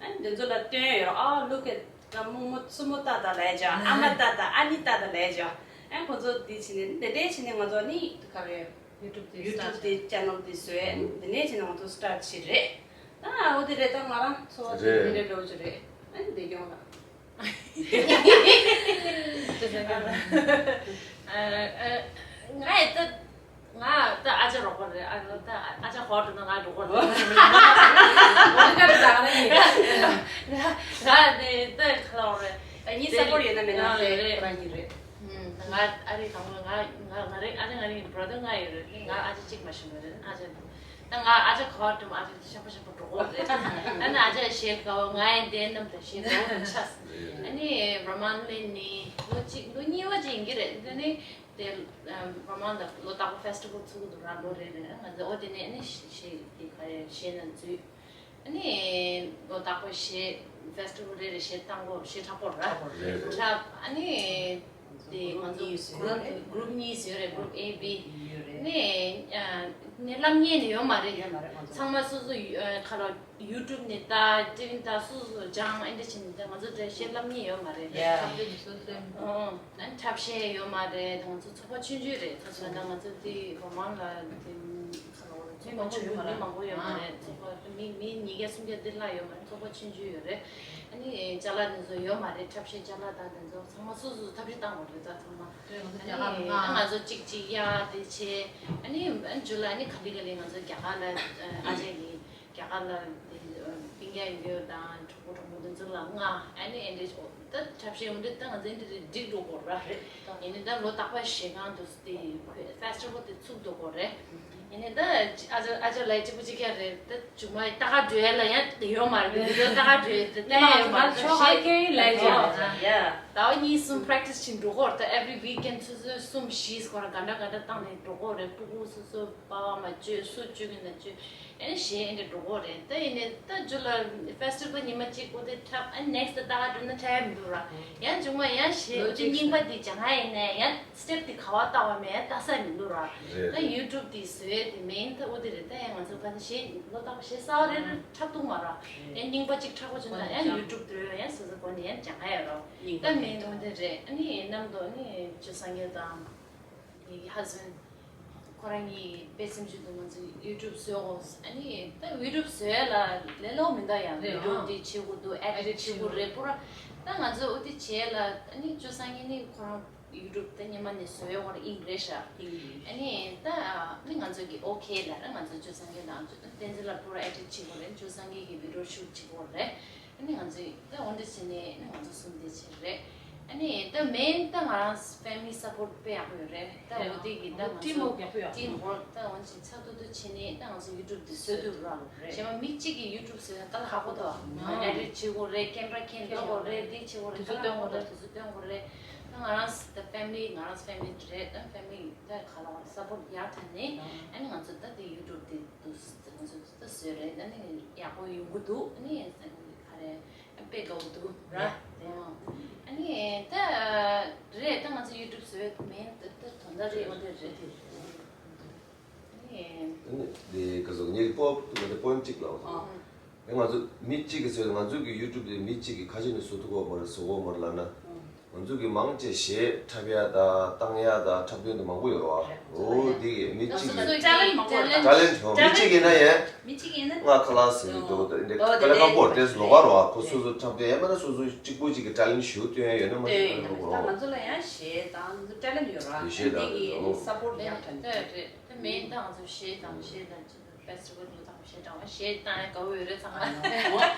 ཨ་ནི་འདི་ཚོ་ལ་སྟོན་ཡོད་ར། ཨ་ལུ་ཀེ། ད་རྨོ་མོ་སྲུ་མོ་ཏ་ཏ་ལབ་ཡ་ཅིག་ཨ་མ་ཏ་ཏ་ཨ་ནེ་ཏ་ཏ་ལབ་ཡ་ཅིག་ཨ་ཁོ་ཚོ་འདི་བྱས་ནས་འདི་འདྲས་བྱས་ནས་ང་ཚོ་ནི་ག་རེ་ཡུ་ཊུབ་དེ་ཡུ་ཊུབ་དེ་ཅེ་ནལ་དེ་བཟོས། འདི་ནས་བྱས་ནས་ང་ཚོ་སི་ཊར་ཊི་བྱས་རེད། ད་འོ་དེ་རེད། ད་ང་རང་འཚོ་བ་དེ་རེད། འདི་འདྲས་འདྲ་བོ་ཅིག་རེད། ཨ་ནི་བདེ་སྐྱོང་ལ། ང་ཡི་ད། ང་ད་ཨ་ཅག་རོགས་པ་རེད། ཨ་ད་ཨ་ཅག་ཧོར་དུ་ན་ང་རོགས་པ་རེད། ང་ད་ད་ཁ་ལོ་རེད། ད་གཉིས་ས་ཁོར་ཡོད་ན་མེད་ན་རེད། ཁོ་རང་གཉིས་རེད། ང་ཨ་རི་གང་ལ་ང་ང་ང་རེད། ཨ་ཅག་ང་རེད། brother ང་ཡོད་རེད། ང་ཨ་ཅག་གཅིག་མ་ཤི་མ་རེད། ཨ་ཅག་ད་ང་ཨ་ཅག་ཧོར་དུ་ཨ་ཅག་ཤ་པ་ཤ་པ་རོགས་པ་རེད། ཨ་ན་ཨ་ཅག་ཤེས་དགའ་བོ། ང་ཡང་དེ་རྣམས་དང་ཤེས་དགའ་བོ་ཆགས། ཨ་ནི་རོ་མན་ལེ་ནི་ལོ་གཅིག་ལོ་གཉིས་པ་ཅིག་ཡིན་གྱི་རེད། ད་ནི། དེ་ཨམ་བ་མང་ལ་ལོ་རྟག་པར་ཕེ་སི་ཊི་བལ་ཚུགས་འདུག་ར། ལོ་རེ་རེ་ང་ཚོ་ཨོ་དེ་ནས་ནི་ཤེ་ཤེ་དེ་ག་རེ་ཤེ་ན་འཛུལ། ཨ་ནི་ལོ་རྟག་པར་ཤེ་ཕེ་སི་ཊི་བལ་རེ་རེ་ཤེ་བཏང་གོ། ཤེ་འཁྲབ་གོ་ར། འཁྲབ་གོ་རེད། འཁྲབ། ཨ་ནི་དེ་ང་ཚོ་གུ་རུབ་གུ་རུབ་གཉིས་ཡོད་རེད། གུ་རུབ་ཨེ་བི། ཡོད་རེད། ནི་ཨ་ནི་ལབ་མཁན་ནི་ཡོད་མ་རེད། ཡོད་མ་རེད། ང་ཚོ་ཚང་མ་སོ་སོ་ཡུ་ཨ་ཁ་རོག་ཡུ་ཊུབ་ནས་ལྟ། ཊི་ཝི་ནས་ལྟ། སོ་སོ་སྦྱང་། ཨེ་འདྲ་བྱས་ནས་ལྟ། ང་ཚོ་དེ་ཤེ་ལབ་མཁན་ཡོད་མ་རེད། ཡ། འཁྲབ་སྟོན་སོ་སོའི། ཨང་། ཨ་ནི་འཁྲབ་ཤེས་ཡོད་མ་རེད། ང་ཚོ་ཚོགས་པ་ཆུང་ཆུང་རེད། ད་མཚོན་ན་ང་ཚོ་དེ་བ་མང་ལ་དེ་ཚོགས་པ་ཆུང་ཆུང་མི་མང་པོ་ཡོད་མ་རེད། ཚོགས་པ་མི་མི་ཉིས་བརྒྱ་སུམ་བརྒྱ་དེ་ལ་ཡོད་མ་རེད། ཚོགས་པ་ཆུང་ཆུང་ཡོད་རེད། ཨ་ནི་ཅ་ལག་དེ་ཚོ་ཡོད་མ་རེད། འཁྲབ་ཤེས་ཅ་ལག་དང་དེ་ཚོ་ཚང་མ་སོ་སོ་ཐབས་ཤེས་བཏང་དགོས་རེད། ད་ཚང་མ། ཨ་ནི་ང་ཚོ་གཅིག་གཅིག་ཡ་དེ་བྱས། ཨ་ནི་ཨ་ནི་ཇུ་ལ་ཨ་ནི་ག་ལེ་ག་ལེ་ང་ཚོ་རྒྱ་གར་ལ་ཨ་ཅག་གིས། རྒྱ་གར་ལ་དེ་སྤུན་ཀྱག་ཡོད་དང་གྲོགས་པོ་གྲོགས་མོ་དེ་ཚོ་ལ་མངགས། ཨ་ནི་ཨེ་འདྲ་ད་འཁྲབ་ཤེས་འོ་འདྲ་ད་ང་ཚོ་འདི་རེད་འགྲིག་འགྲོ་གོ་ར། རེད། ཡིན་ནའི་ད་ལོ་རྟག་པར་ཞེ་གང་དུ་དེ་ཕེ་སི་ཊི་བལ་དེ་ཚུགས་འགྲོ་གོ་རེད། ཡིན་ནའི་ད་ཨ་ཅག་ཨ་ཅག་ལ་གཅིག་པུ་གཅིག་རྐྱང་རེད། ད་མཇུག་མ་ལྟ་ག་འགྲོ་ཡ་ལ་ཡང་དེ་ཡོད་མ་རེད། ལྟ་ག་འགྲོ་ཡ་དེ་ལྟ་ག་ཡོད་མ་རེད། ཆོག་ཧ་ཀེ་ལ་ཡ། ཡ། ཟླ་བ་གཉིས་གསུམ་པེ་རེག་ཊི་སི་བྱས་འགྲོ་གོ་རེད། ད་ཨེ་བྷི་རི་ཝིག་ཨེན་ཌི་སོ་སོའི་གསུམ་བཞི་སྐོར་ག་འདྲ་ག་འདྲ་བཏང་ནས་འགྲོ་གོ་རེད། སྤུ་གུ་སོ་སོ་པ་ཕ་མ་བཅོལ་སུ་བཅོལ་གི་ན་བཅོལ། ཨེ་ནི་གཞས་ཨེ་འདྲ་འགྲོ་གོ་རེད། ད་ཡིན་ནའི་ད་ཇུ་ལ་ཕེ་སི་ཊི་བལ་ཉི་མ་གཅིག་གོ་དེ་འཁྲབ། ཨ་ནེག་སི་ཊི་ད་ལྟ་ག་འགྲོ་ན་འཁྲབ་ཡ་མི་འདུག་ར། ཡང་བྱུང་བ་ཡང་གཞས་ལོ་དེ་གཅིག་རྙིང་པ་དེ་སྦྱང་ཡ་ཡིན་ནའི་ཡང་སི་ཊེབ་དེ་ག་བ་བཏགས་པ་མེད་ཡ་ལྟ་ས་མི་འདུག་ར། རེད། ད་ཡུ་ཊུབ་དེ་བཟོས་དེ་མེན་ད་འོ་དེ་རེད། ད་ཡང་ང་ཚོ་ཕ་ནི་གཞས་ལོ་རྟག་པ་གཞས་གསར་པ་རེ་རེ་འཁྲབ་ཐུབ་མ་ར། ཡང་རྙིང་པ་གཅིག་འཁྲབ་དགོས་བྱུང་ན་ཡང་ཡུ་ཊུབ་འགྲོ་ཡ་ཡང་སོ་སོ་སྒོ་ནས་ཡང་སྦྱང་ཡ་ཡོད་ར། ད་མེན་འོ་དེ་རེད། ཨ་ནི་གནམ་དུ་ཨ་ནི་ཇོ་སངས་རྒྱས་དང་། ངའི་ཧ་སི་བྷེན་ཌི་ཁོ་རང་གཉིས་དཔེ་སེམས་ཤུགས་དུ་ང་ཚོ་ཡུ་ཊུབ་བཟོས་འོང་། ཨ་ནི་ད་ཡུ་ཊུབ་བཟོས་ལ་ལས་སླ་མི་འདུག་ཡང་རེད། ཡུ་ཊུབ་ཨང་། དེ་བྱེད་དགོས་འདུག་ཨེ་ཌིཊ་བྱེད་དགོས་རེད། པུ་ར་ད་ང་ཚོ་འོ་དེ་བྱས་ལ་ཨ་ནི་ཇོ་སངས་རྒྱས་ནི་ཁོ་རང་ཡུ་ཊུབ་ད་སྔོན་མ་ནས་བཟོས་ཡོད་ཁོ་རང་ཨིན་རེད་ཤག་ཨིན་རེད། ཨ་ནི་ད་ཨ་ནི་ང་ཚོ་གི་ཨོ་ཁེ་ལ་ར་ང་ཚོ་ཇོ་སངས་རྒྱས་དང་བསྟན་འཛིན་ལ་པུ་ར་ཨེ་ཌིཊ་བྱེད་དགོས་རེད། ཇོ་སངས་རྒྱས་ཀྱི་བི་ཌི་ཡོ་ཤུ་ཊི་བྱེད་དགོས་རེད། ཨ་ནི་ང་ཚོས་ད་འོ་འདྲ་བྱས་ནས་ཨ་ནི་ང་ཚོ་གསུམ་དེ་བྱས་རེད། ཨ་ནི་ད་མེན་ད་ང་རང་ཕེ་མི་ལི་སཔོར་ཊི་དཔེ་ཡག་པོ་ཡོད་རེད། ད་འོ་དེ་གི་ད་ང་ཚོ་ཊིམ་ཝོརཀ་ཡག་པོ་ཡོད། ཊིམ་ཝོརཀ་ད་འོ་ཅིག་ཚགས་ཐུབ་ཐུབ་བྱས་ནས་ད་ང་ཚོ་ཡུ་ཊུབ་དེ་བཟོ་ཐུབ་ར། རེད། གཞན་པ་མི་གཅིག་གིས་ཡུ་ཊུབ་བཟོ་ཡ་དཀའ་ལས་ཁག་པོ་འདུག་ཨ་ཨེ་ཌིཊ་བྱེད་དགོས་རེད། ཀེམ་ར་ཁྱེར་འགྲོ་དགོས་རེད། འདི་བྱེད་དགོས་རེད། དུས་ཚོད་སྟོན་དགོས་རེད། དུས་ཚོད་སྟོན་དགོས་རེད། ད་ང་རང་ད་ཕེ་མི་ལི་ང་རང་ཕེ་མི་ལི་རེད། ད་ཕེ་མི་ལི་ད་ག་ལ་བ་སཔོར་ཊི་ཡག་ཐོན་ནས་ཨ་ནི་ང་ཚོ་ད་དེ་ཡུ་ཊུབ་དེ་དུ་ང་ཚོ་ད་བཟོས་རེད། ད་ནི་ཡག་པོ་ཡོང་གི་འདུག་ཨ་ནི་ག་རེ་དཔེ་དགའ་བོ་འདུག་ར། ཨ་ནི་ད་རེད། ད་ང་ཚོ་ཡུ་ཊུབ་བཟོས་མེད། ད་ད་དོན་དག་རེད། འོ་དེ་རེད། ཨ་ནི་ཨ་ནི་དེ་ག་ཟུག་ངེད་ཀྱི་པོ་ང་དེ་པོ་ཡིན་ཊི་གཅིག་ལ་འོ་ཨ། ཨ་ང་ཚོ་མི་གཅིག་གིས་བཟོས། ང་ཚོ་གི་ཡུ་ཊུབ་དེ་མི་གཅིག་གིས་ཁ་ཤས་ནས་བཟོ་ཐུབ་ཀྱི་ཡོད་མ་རེད། བཟོ་གི་ཡོད་མ་རེད་ལབ་ན། ང་ཚོ་གི་མང་ཆེ་གཞས་འཁྲབ་ཡ་དང་བཏང་ཡ་དང་འཁྲབ་སྟོན་དེ་མང་པོ་ཡོད་རེད་བ། འོ་དེ་གི་མི་གཅིག་གི་ཊེ་ལེན་ཊི་ཊེ་ལེན་ཊི་ཊེ་ལེན་ཊི་ཡོད། མི་གཅིག་ཡིན་ན་ཡང་མི་གཅིག་ཡིན་ན་ང་ཁ་ལག་ཟེར་གི་འདུག་ཨོ་དེ་འདྲ་དཀའ་ལས་ཁག་པོ་རེད། དེ་ལོགས་ཀ་རེད་བ། ཁོ་སོ་སོ་འཁྲབ་སྟོན་ཡང་མིན་ན་སོ་སོ་གཅིག་པུ་གཅིག་གི་ཊེ་ལེན་ཊི་ཞིག་སྟོན་ཡ་ཡོད་ན་མ་གཏོགས་ད་ང་ཚོ་ལ་ཡང་གཞས་དང་ཊེ་ལེན་ཊི་ཡོད་རེད་བ། གཞས་དང་དེ་གི་ཨོ་སཔོར་ཊི་ཡག་ཐོན་ད་རེད། ད་མེན་ད་ང་ཚོ་གཞས་དང་གཞས་དང་ཕེ་སི་ཊི་བལ་ལ་དང་གཞས་དང་གཞས་བཏང་ཡ་དགའ་བོ་ཡོད་རེད་ཚང་མ།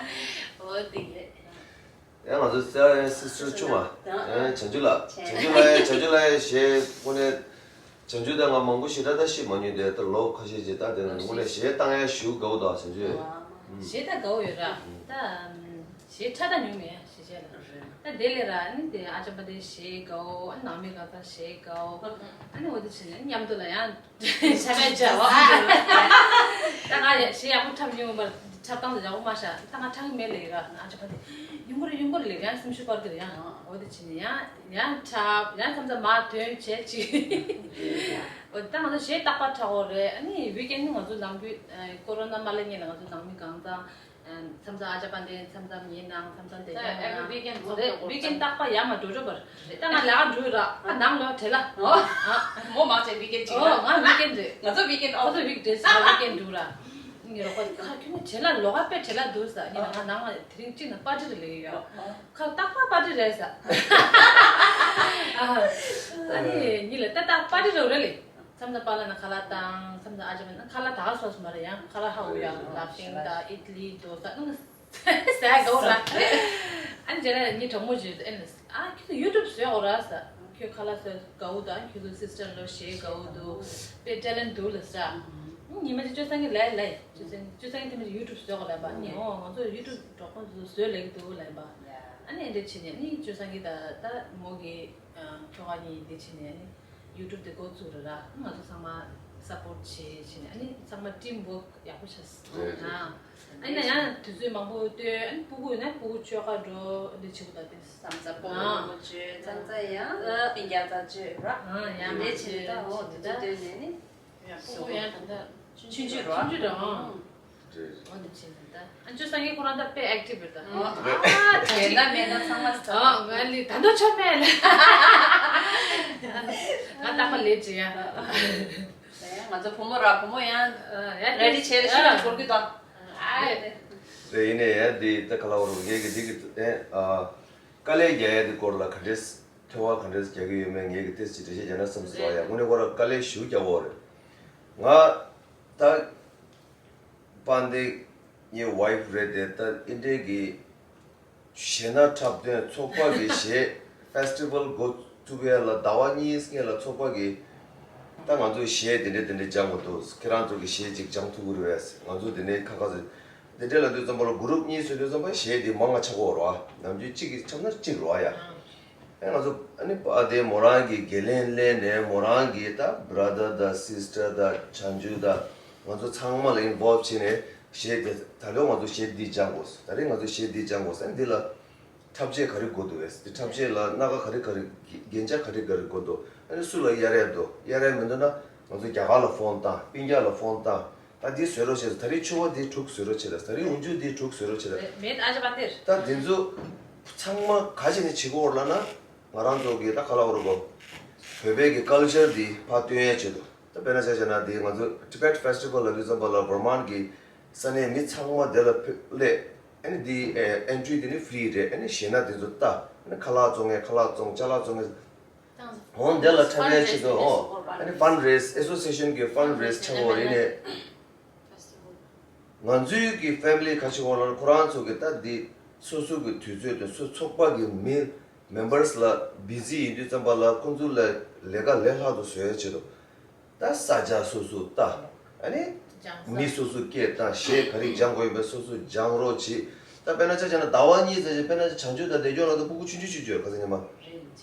འོ་དེ་གི་རེད། ཡང་ང་ཚོ་སི་ཨར་ཨེ་སི་སི་ཊར་ཆུང་མ། ཡང་བྱང་ཆུབ་ལགས། བྱང་ཆུབ་ལགས་ཡ། བྱང་ཆུབ་ལགས་ཡ་གཞས་དངོས་གནས། བྱང་ཆུབ་དང་ང་མང་པོ་ཞེ་དྲག་ད་ཤེས་མ་མྱོང་། དེ་ད་ལོ་ཁ་ཤས་ཅིག་ད་དེ་ནང་དངོས་གནས་གཞས་བཏང་ཡ་ཞེ་དགའ་བོ་འདུག་བྱང་ཆུབ། གཞས་ད་དགའ་བོ་ཡོད་ར། ད་གཞས་འཁྲབ་ད་མྱོང་མེད་གཞས་བྱས་ལ། ད་དེ་ལས་ར་ཨ་ནི་དེ་ཨ་ཅག་པ་དེ་གཞས་དགའ་བོ། ཨ་ནི་ནང་མི་ག་ས་གཞས་དགའ་བོ། ཨ་ནི་འོ་དེ་བྱས་ནས་མཉམ་དུ་ལ་ཡང་ཆ་མེད་བྱ་བ། ད་ང་གཞས་ཡག་པོ་འཁྲབ་མྱོང་བར་འཁྲབ་སྟངས་དེ་ཡག་པོ་མ་ཤར། ད་ང་འཁྲབ་མེད་ལེ་ར། ཨ་ཅག་པ་དེ་ཡོང་གི་རེད་ཡོང་གི་རེད་ལེ། ཡང་སེམས་ཤུགས་སྤར་གི་རེད། ཡང་འོ་དེ་བྱས་ནས་ཡང་ཡང་འཁྲབ་ཡང་མཚམས་མཚམས་མར་ཐོན་བྱས་ཅིག་འོ་ད་ང་ཚོ་གཞས་རྟག་པར་འཁྲབ་ཡོད་རེད། ཨ་ནི་ཝིག་ཨེན་ང་ཚོ་ནང་ཁུལ་ཀོ་རོ་ན་མ་སླེབས་སྔོན་ལ་ང་ཚོ་ནང་མི་གང་ཚང་མཚམས་མཚམས་ཨ་ཅག་པ་འདི་མཚམས་མཚམས་ངའི་ནང་མཚམས་མཚམས་དེ་ད་ཀྱང་every weekend ཚོགས་འདུ་ཝིག་ཨེན་རྟག་པར་ཡར་མར་འགྲོ་འགྲོ་བར་ད་ང་ལས་ཀ་འགྲོ་ར། ཨ་ནང་ལོགས་བྲེལ་ལ། ཨོ། མོ་མ་བྱས་ཝིག་ཨེན་ཅིག་ཨོ་ལ། ང་ཝིག་ཨེན་རེད། ང་ཚོ་ཝིག་ཨེན་ཨོ། ཁོ་ཚོ་ཝིག་ཌེ་ཟེར་ཝིག་ཨེན་འགྲོ་ར། ངའི་རོགས་པ་ཁ་ཁྱོད་མོ་བྲེལ་ལ་ལོག་ག་དཔེ་བྲེལ་ལ་འདུག་ཟེར། ངས་ང་ནང་ལ་དེ་རིང་གཅིག་ན་པར་ཊི་རེ་ལེགས་ཡོད། ཁ་རྟག་པར་པར་ཊི་རེད་ཟེར། ཨ་ནི་ཉིད་ལ་ཏག་ཏག་པར་ཊི་རེ་རེད་ལེ། མཚམས་དང་པཱ་ལགས་ན་ཁ་ལག་བཏང་། མཚམས་དང་ཨ་ཅག་ན་ཁ་ལག་ད་ག་སོགས་མ་རེད། ཡང་ཁ་ལག་ཧ་གོ་ཡ། ལ་ཕིང་དང་ཨིད་ལི་དོ་ས་ཨང་ཟ་གོ་ར། ཨ་ནི་རྗེས་ལ་ངའི་གྲོགས་མོ་ཞིག་ཨེ་ན་ཨ་ཁྱོད་ཚོ་ཡུ་ཊུབ་བཟོས་འོ་ར་ས། ཁྱོད་ཁ་ལག་བཟོས་དགའ་བོ་དང་ཁྱོད་ཚོ་སིས་ཊར་ལོ་གཞས་དགའ་བོ་འདུག་དཔེ་ཊེ་ལེན་ཊི་འདུག་ལ་ས། ཉི་མ་ཅིག་སྤྱོད་བཟང་གི་ལས་ལས་སྤྱོད་བཟང་སྤྱོད་བཟང་གི་དེ་མི་ཡུ་ཊུབ་བཟོས་གོ་ལབ་པ། ཨ་ནི་འོ་ང་ཚོ་ཡུ་ཊུབ་གྲོགས་པོ་ཚོ་བཟོས་ལེགས་འདུག་ལབ་པ། ཨ་ནི་འདི་བྱས་ནས་ཨ་ནི་སྤྱོད་བཟང་གི་ད་ད་མོ་གི་ཁྱོ་ག་གཉིས་འདི་བྱས་ནས་ཨ་ནི་ཡུ་ཊུབ་དེ་འགོ་བཙུགས་ར་ར། ང་ཚོ་ཚང་མ་སཔོརྚ་བྱེད་བྱས་ནས་ཨ་ནི་ཚང་མ་ཊིམ་ཝོརྐ་ཡག་པོ་བྱས་རེད། ཨ་ནི་ཡང་དུས་ཚོད་མང་པོ་སྟོན། ཨ་ནི་སྤུ་གུ་ཡིན་ན་སྤུ་གུ་ཆོས་ཁ་འགྲོ་འདི་བྱེད་དགོས་ད། དེ་ས་ས་སྤོ་ལོ་ཆོས་ཙང་ཙང་ཡང་སྤིན་རྒྱག་ཙང་ཆོས་ར། ཡང་འདི་བྱེད་ད་འོ་དུས་ཚོད་སྟོན་ནས་ནི། ཡང་སྤུ་གུ་ཡང་ད་ཆུང་ཆུང་ར། ཆུང་ཆུང་ར། རེད། འོ་འདི་བྱེད་ད། ཨ་ཅོ་སངས་རྒྱས་ཁོ་རང་ད་དཔེ་ཨེག་ཊིབ་རེད་ད། ཨ་ད་ཅི་ད་མེད་ན་ཚང་མ་ཨ་ང་ལི་ད་འདོད་ཆོག་མེད་ལ། ང་ཏག་པ་ལས་ཅི་ཡ། ང་ཚོ་བུ་མོ་ར་བུ་མོ་ཡང་ཡ་རེ་ཌི་བྱས་ཤིག་ལ་འགོར་གི་ད། ཨ་རེད། ཡིན་ནའི་ཡ་འདི་ད་ག་ལ་བར་ངས་ཀྱི་འདི་གི་ཨ་དཀའ་ལས་རྒྱག་ཡ་འདི་སྐོར་ལ་ག་འདྲས་ཐེ་བ་ག་འདྲས་རྒྱག་གི་ཡོད་མེད་ངས་ཀྱི་ཏེས་ཅི་འགྲེལ་བཤད་རྒྱག་ན་བསམ་སོང་ཡ། དངོས་གནས་ཁོ་ར་དཀའ་ལས་ཞེ་པོ་རྒྱག་གོ་རེད། ང་ད་པཱན་དེ་ངའི་ཝའིཕ་རེད་དེ། ད་ཨིན་འདྲའི་གི་གཞས་སྣ་འཁྲབ་སྟོན་ཚོགས་པ་གི་གཞས་ཕེ་སི་ཊི་ཝལ་འགོ་ཐུག་ཡ་ལ་ཟླ་བ་གཉིས་སྔོན་ལ་ཚོགས་པ་གི་ད་ང་ཚོ་གཞས་དེ་འདྲ་དེ་འདྲ་སྦྱང་དགོས་འདུག་ཁྱེད་རང་ཚོ་གི་གཞས་ཅིག་སྦྱང་ཐུབ་ཀྱི་རེད་པས། ང་ཚོ་དེ་ནས་ཁ་ཁ་ཚོ་དེ་འདྲ་ལབ་དུས་ཙམ་པ་ལ་གུ་རུབ་གཉིས་བཟོས་དུས་ཙམ་པ་གཞས་དེ་མང་ང་ཆགས་ཀྱི་ཡོད་རེད་པ། ནམ་རྒྱུན་གཅིག་གིས་འཁྲབ་ན་གཅིག་རེད་པ་ཡ། ཨེ་ང་ཚོ་ཨ་ནི་པ་དེ་མོ་རང་གི་འགན་ལེན་ལེན་ནས་མོ་རང་གི་ད་བྷ་ར་དར་དང་སིས་ཊར་དང་བྱང་ཆུབ་དང་ང་ཚོ་ཚང་མ་ལ་ཨིན་ཝོལབ་བྱས་ནས་གཞས་དེ་ད་ལོ་ང་ཚོ་གཞས་འདི་སྦྱང་དགོས། ད་རེས་ང་ཚོ་གཞས་འདི་སྦྱང་དགོས་ཟེར། འདི་ལ་འཁྲབ་ཆས་ག་རེ་དགོས་འདུག་པས། འདི་འཁྲབ་ཆས་ལ་སྣ་ཁ་ག་རེ་ག་རེ་རྒྱན་ཆ་ག་རེ་ག་རེ་དགོས་འདུག་ཨ་ནི་སུ་ལ་གཡར་ཡ་འདུག་གཡར་ཡ་མི་འདུག་ན་ང་ཚོ་རྒྱ་གར་ལ་ཕོན་བཏང་། སྤུན་ཀྱག་ལ་ཕོན་བཏང་། ད་འདི་བཟོས་རོགས་བྱས། ད་རེས་ཕྱུ་པ་འདི་དྲུག་བཟོས་རོགས་བྱས། ད་རེས་འོག་འཇུག་འདི་དྲུག་བཟོས་རོགས་བྱས། མེད་ཨ་ཅག་པ་འདིར། ད་འདི་ཚོ་ཚང་མ་ག་བྱས་ནས་བྱེད་དགོས་ལབ་ན། ང་རང་ཚོ་གི་ད་ག་ལ་བར་གོ་བོད་པའི་གི་ཀལ་ཅར་འདི་ཕར་སྟོན་ཡ་ཆེད་དུ། ད་དཔེར་ན་ཆ་བཞག་ན་འདི་ང་ཚོ་ཊི་བེཊ་ཕེ་སི་ཊི་ཝལ་ལ་དུས་ཙམ་པ་ལ་བར་མན་གི་ས་གནས་མི་ཚང་མ་དེ་ལ་ཕེབས་སླེབས། ཨ་ནི་འདི་ཨེན་ཊི་རི་འདི་ནི་ཧྥི་རི་རེད། ཨ་ནི་གཞས་སྣ་དེ་ཚོ་ལྟ། ཨ་ནི་ཁ་ལག་བཙོང་མཁན་ཁ་ལག་བཙོང་། ཅ་ལག་བཙོང་མཁན། འོང་། དེ་ལ་འཁྲབ་ཡ་ཆེད་དུ་འོང་། ཨ་ནི་ཕན་རེ་སི་ཨེ་སོ་སི་ཨེ་ཤན་གི་ཕན་རེ་སི་ཆགས་འོང་རེད་ནས། ང་ཚོའི་གི་ཕེ་མི་ལི་ག་ཅིག་འོང་ལ་ཁོ་རང་ཚོ་གི་ད་འདི་སོ་སོ་གི་དུས་ཚོད་དེ་སོ་ཚོགས་པ་གི་མི་མེམ་བར་སི་ལ་བི་ཛི་ཡིན་དུས་ཙམ་པ་ལ་ཁོང་ཚོ་ལ་ལས་ཀ་ལས་སླ་དུ་བཟོ་ཡ་ཆེད་དུ། ད་ས་ཆ་སོ་སོ་ལྟ། ཨ་ནི་སྦྱང་ས། མི་སོ་སོ་སྐད་བཏང་། གཞས་ག་རེ་སྦྱང་དགོས་ཡིན་པ་སོ་སོ་སྦྱང་རོགས་བྱེད། ད་དཔེར་ན་ཆ་བཞག་ན་ཟླ་བ་གཉིས་ཙམ་ཞིག་དཔེར་ན་བྱང་ཆུབ་དང་བདེ་སྐྱོང་ལ་ད་སྤུ་གུ་ཆུང་ཆུང་ཆུང་ཆུང་ཁ་སང་ཉི་མ་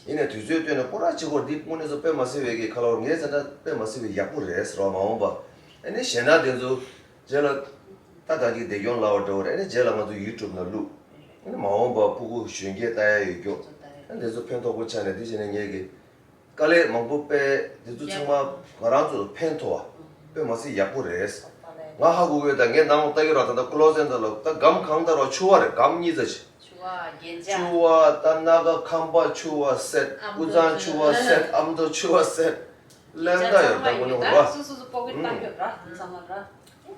ཡིན་ནའི་དུས་ཚོད་བཏོན་ནས་སྐོར་ར་གཅིག་སྐོར་འདི་དངོས་གནས་སུ་དཔེ་མ་སྲིད་པའི་གི་ཁ་ལོ་ངས་ཟེར་ན་དཔེ་མ་སྲིད་པའི་ཡག་པོ་རེད་ཟེར་བ་མ་འོངས་པ། ཨ་ནི་གཞས་སྣ་དེ་ཚོ་རྗེས་ལ་ད་ད་གི་བདེ་སྐྱོང་ལབ་པ་འདྲ་བོ་རེད། ཨ་ནི་རྗེས་ལ་ང་ཚོ་ཡུ་ཊུབ་ནང་བླུགས། ཨ་ནི་མ་འོངས་པ་སྤུ་གུ་གཞོན་སྐྱེས་ལྟ་ཡ་ཡོད་རྒྱུ། ཨ་ནི་དེ་ཚོ་ཕན་ཐོགས་པོ་ཆགས་ནས་དེ་བྱས་ནས་ངས་གི་དཀའ་ལས་མང་པོ་སྤེལ། འདི་ཚོ་ཚང་མ་ང་རང་ཚོ་ལ་ཕན་ཐོགས་པ། དཔེ་མ་སྲིད་ཡག་པོ་རེད། ང་ཧ་གོ་གི་ཡོད། ད་ངས་ནང་ལ་ལྟ་གི་ར། ད་ལྟ་ཀློ་ཟེཊ་ད་ལ་ད་སྒམ་གང་ལྟར་བ་ཕྱུ་པ་རེད། སྒམ་གཉིས་ཙམ་ཞིག་ཕྱུ་པ། རྒྱན་ཆ། ཕྱུ་པ། ད་སྣ་ཁ་ཁམ་པ་ཕྱུ་པ་སེཊ། ཨ་མདོ་སྐུ་ཚང་ཕྱུ་པ་སེཊ། ཨ་མདོ་ཕྱུ་པ་སེཊ། ལན་ད་ཡོད། ད་དངོས་གནས་ར། སོ་སོ་སོ་པོ་གི་ལྟ་ཡོད་ར། ཚང་མ་ར།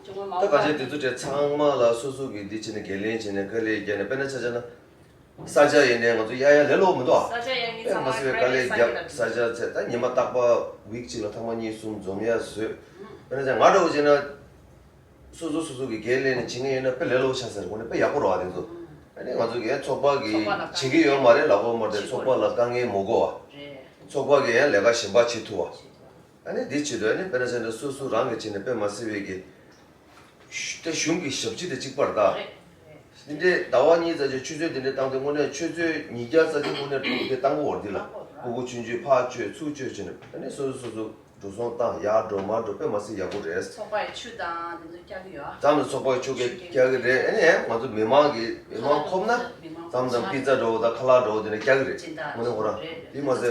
ད་ག་ཅིག་དེ་ཚོ་དེ་ཚང་མ་ལ་སོ་སོ་གི་འདི་བྱས་ནས་འགན་ལེན་བྱས་ནས་དཀའ་ལས་བརྒྱབ་ནས། དཔེར་ན་ཆ་བཞག་ན། ས་ཆ་ཡིན་ནའི་ང་ཚོ་གཡར་ཡ་ལས་སླ་པོ་མི་འདུག་ཨ། ས་ཆ་ཡང་ངའི་དཔེ་ཚང་མ་མ་སྲིད་པའི་དཀའ་ལས་བརྒྱབ། ས་ཆ་ཚད་ད་ཉི་མ་རྟག་པར་ཝིག་གཅིག་ལ་ཐེངས་མ་གཉིས་གསུམ་འཛོམས་ཡ་བཟོས། དཔེར་ན་ང་འདྲ་བོ་བྱས་ན་སོ་སོ་སོ་སོ་གི་འགན་ལེན་ནས་བྱེད་མཁན་ཡོད་ན་དཔེ་ལས་སླ་པོ་ཆགས་ས་རེད། དངོས་གནས་དཔེ་ཡག་པོ་རེད་པ་དེ་ཚོ། ཨ་ནི་ང་ཚོ་གི་ཡང་ཚོགས་པ་གི་ཚོགས་པ་ལ་བྱེད་ཀྱི་ཡོད་མ་རེད་ལབ་དགོས་མ་རེད། ཚོགས་པ་ལ་དཀའ་ངལ་མི་དགོས་པ། རེད། ཚོགས་པ་གི་ཡང་ལས་ཀ་གཞན་པ་བྱེད་ཐུབ་པ། ཨ་ནི་འདི་བྱེད་དུས་ཨ་ནི་དཔེར་ན་བྱས་ན་སོ་སོ་རང་གི་བྱས་ནས་དཔེ་མ་སྲིད་པའི་གི་ད་གཞུང་གི་ཞབས་ཕྱི་དང་གཅིག་པ་རེད་ད། རེད། འདི་འདྲའི་ཟླ་བ་གཉིས་ཙམ་ཅིག་ཆུ་ཚོད་འདི་འདྲའི་བཏང་སྟེ་དངོས་གནས་ཆུ་ཚོད་ཉིས་བརྒྱ་ཙམ་ཅིག་དངོས་གནས་འགྲོ་འདི་བཏང་གི་ཡོད་རེད། འདི་ལ་སྤུ་གུ་ཆུང་ཆུང་ཕར་བཅོས་ཚུར་བཅོས་བྱས་ནས། ཨ་ནི་སོ་སོ་སོ་སོ་འགྲོ་སོང་བཏང་། ཡར་འགྲོ་མར་འགྲོ། དཔེ་མ་སྲིད་ཡག་པོ་རེད། ཚོགས་པ་ཡི་ཆུ་དང་འདི་ཚོ་རྒྱག་གི་ཡོད་ཨ། ཙམ་ལ་ཚོགས་པ་ཡི་ཆུ་གི་རྒྱག་གི་རེད། ཨ་ནི་ང་ཚོ་མི་མང་གི་མི་མང་ཁོམ་ན་མི་མང་ཙམ་དང་པི་ཙ་འདྲ་བོ་དང་ཁ་ལག་འདྲ་བོ་དེ་འདྲ་རྒྱག་གི་རེད། དངོས་གནས་ཁོ་རང་རེད། རེད། དེ་མ་ཟད་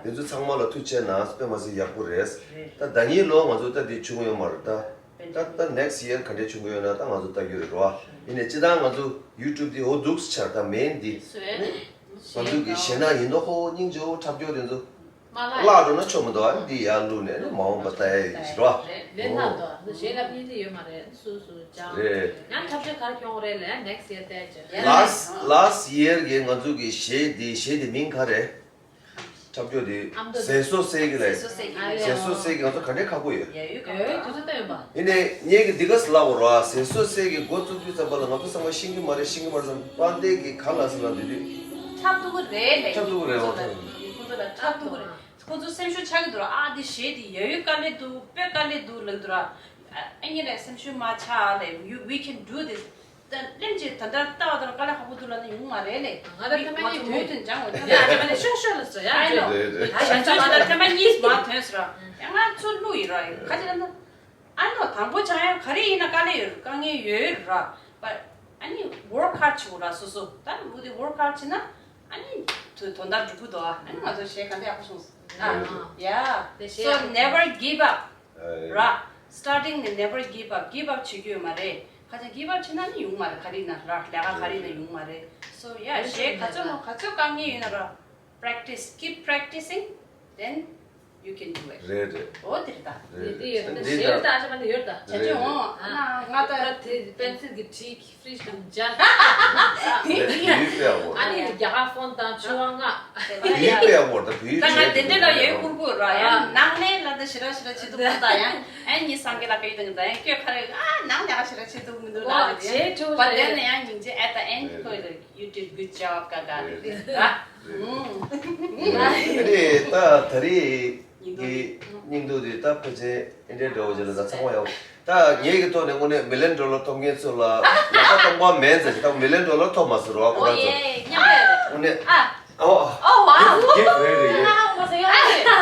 དེ་ཚོ་ཚང་མ་ལ་ཐུགས་རྗེ་ཆེ་གནང་། དཔེ་མ་སྲིད་ཡག་པོ་རེད། རེད། ད་ཟླ་ཉིན་ལོ་ང་ཚོ་ད་འདི་བྱུང་ཡོད་མ་རེད་ད། ད་ད་ནེག་སི་ཡར་ག་འདྲས་བྱུང་གི་ཡོད་ན་ད་ང་ཚོ་ལྟ་རྒྱུ་རེད་རོ། ཡིན་ནའི་སྤྱིར་བཏང་ང་ཚོ་ཡུ་ཊུབ་འདི་འོ་འདུག་སེ་ཆགས། ད་མེན་འདི་ང་ཚོ་གི་གཞས་སྣ་ཡིན་མདོག་ཁ་པོ་སྙིང་རྗེ་པོ་འཁྲབ་རྒྱུ་དེ་ཚོ་མ་ལགས། བརླག་འགྲོ་ན་ཆོ་མི་འདུག་ཨ་འདི་ཡར་བླུགས་ནས་ནི་མ་འོངས་པ་ལྟ་ཡ་ཡིན་ཞིག་རོ། རེད། ལས་སྣ་འདུག་འདི་གཞས་ལབ་སྙིང་རྗེ་ཡོད་མ་རེད། སུ་སུ་ཅང་། རེད། ཡང་འཁྲབ་ཆས་ག་རེ་ཁྱོང་རེད་ལས་ནེག་སི་ཡར་ལྟ་ཡ་ཅིག་ལཱ་སི་ལཱ་སི་ཡར་གི་ང་ཚོ་གི་གཞས་འདི་གཞས་འདི་མིང་ག་རེད། འཁྲབ་སྐྱོར་དེ་ཨ་མདོ་ཟས་གསོ་སེལ་གྱི་ལས། ཟས་གསོ་སེལ་གྱི་ཨ་ཡ། ཟས་གསོ་སེལ་གྱི་ང་ཚོ་ག་འདྲའི་ཁག་པོ་ཡོད། ཡ་ཡོད་ག་ཡོད། དུས་ཚོད་བཏོན་པ། ཡིན་ནའི་ངས་ཀྱི་འདི་ག་ཟེར་ལབ་དགོས་རེད་བ། ཟས་གསོ་སེལ་གྱི་འགོ་བཙུགས་དུས་ཙམ་པ་ལ་ང་ཚོ་ཚང་མ་ཤེས་ཀྱི་མ་རེད། ཤེས་ཀྱི་མ་རེད་བསམ། དཔལ་ལྡན་གྱིས་ག་ལབ་ཟེར་ལབ་དུས་དུས། འཁྲབ་སྡུག་གི་རེད་ལས། འཁྲབ་སྡུག་གི་རེད་བ། ཁོ་ཚོ་ལ་འཁྲབ་སྡུག་གི་རེད། ཁོ་ཚོ་སེམས་ཤུགས་ཆག་གི་འདུག་ར། ཨ་འདི་གཞས་འདི་ཡ་ཡོད་དཀའ་ལས་འདུག་དཔེ་དཀའ་ལས་འདུག་ལབ་འདུག་ར། ཨ་ཨ་ནི་རེད། སེམས་ཤུགས་མ་ཆག་ལས། You- we can do this། ད་ལན་ཅིག་ད་ལྟ་ལྟ་བ་དང་དཀའ་ལས་ཁག་པོ་འདུག་ལབ་ན་ཡོང་མ་རེད་ལས། ང་ད་ཐ་མ་ང་ཚོ་མུ་མཐུད་སྦྱང་དགོས། ཐ་མ་ཡ་ཐ་མ་ནས་ཤོག་ཤོག་ལ་ཟེར་ཡ། I know། རེད་རེད། ད་ང་ཚོ་ད་ཐ་མ་གཉིས་མ་ཐོན་ཟེར་ར། ཡ་ང་ཚོ་བླུ་ཡིན་ར། ཁ་ཅིག་ལ་ན། I know། དང་པོ་ཆགས་ཡ་ག་རེ་ཡིན་ན་དཀའ་ལས་ཡོད། དཀའ་ངལ་ཡོད་ར། But ཨ་ནི་work hard བྱེད་དགོས་ར་སོ་སོ། ད་མུ་མཐུད་work hard བྱེད་ན་ཨ་ནི་དོ་དོན་དག་འགྲུབ་གི་འདུག་ཨ་ནི་ང་ཚོ་གཞས་ག་འདྲ་ཡག་པོ་བྱུང་སོང་། ཨ་ཡ། དེ་གཞས་So never give up། ར། Starting ནས་never give up། Give up བྱེད་རྒྱུ་ཡོད་མ་རེད། ཁ་ཅིག་give up བྱེད་ན་ནི་ཡོང་མ་རེད། ག་རེ་ཡིན་ན་ར། ལས་ཀ་ག་རེ་ཡིན་ན་ཡོང་མ་རེད། So yeah། གཞས་ག་ཚོད་ལ་ག་ཚོད་དཀའ་ངལ་ཡོད་ན་ར། Practice། Keep practicing། Then you can do it། རེད་རེད། འོ་དེ་རེད་ད། རེད་འདི་ཡོད་ད། རེད་གཞས་ད་ཨ་ཅག་མ་འདི་ཡོད་ད། བྱ་རྒྱུ་འོང་། ང་ད་དེ་པེན་སིལ་གྱི་བྲིས། Fridge དང་སྦྱར། བོད་ཡིག་དཔེ་ཡག་པོ། ཨ་ནི་རྒྱ་གར་ཕོན་དང་ཕྱུ་པ་ལྔ། བོད་ཡིག་དཔེ་ཡག་པོ་རེད་ད། བོད་ཡིག་ད་ང་དེ་འདྲས་ལ་ཡོད་ཁུར་ཁུར་ར། ཡང་ནང་ལས་ལ་ད་ཞི་ར་ཞི་ར་བྱེད་དུ་མ་ད་ཡང་ཨ་ནི་སངས་རྒྱས་ལ་སྐད་དང་ད་ཡང་ཁྱོད་ཁ་རེ་ཨ་ནང་ལས་ཞི་ར་བྱེད་དུ་མི་འདུག་ལ། བྱེད་ཆོག་པ་དེ་ནས་ཡང་སྙིང་རྗེ། At the end ཁོས་you did good job། ག་ག་རེ་རེད་ད། ཨ་ནི་ད་ད་རེས། ཀྱི་སྙིང་སྡུག་དེ་ད་ཕལ་ཆེར་ཨེ་འདྲའི་འདྲ་བོ་ཅིག་ལ་ད་ཚང་མ་ཡོང་། ད་ངེད་ཀྱི་ཐོག་ནས་དངོས་གནས་མི་ལན་ཌོ་ལར་ཐོབ་མཁན་ཚོ་ལ་ལག་པ་སྟོང་པ་མེད་ཟེར། ད་མི་ལན་ཌོ་ལར་ཐོབ་མ་ཟེར་རོ། ཁོ་རང་ཚོ་ཨོ་ཡེ་མཉམ་པ་ཡོད་རེད། དངོས་གནས། ཨ། ཨོ་ཨོ་ཝའོ། གིབ་རེད་རེད། ཨ་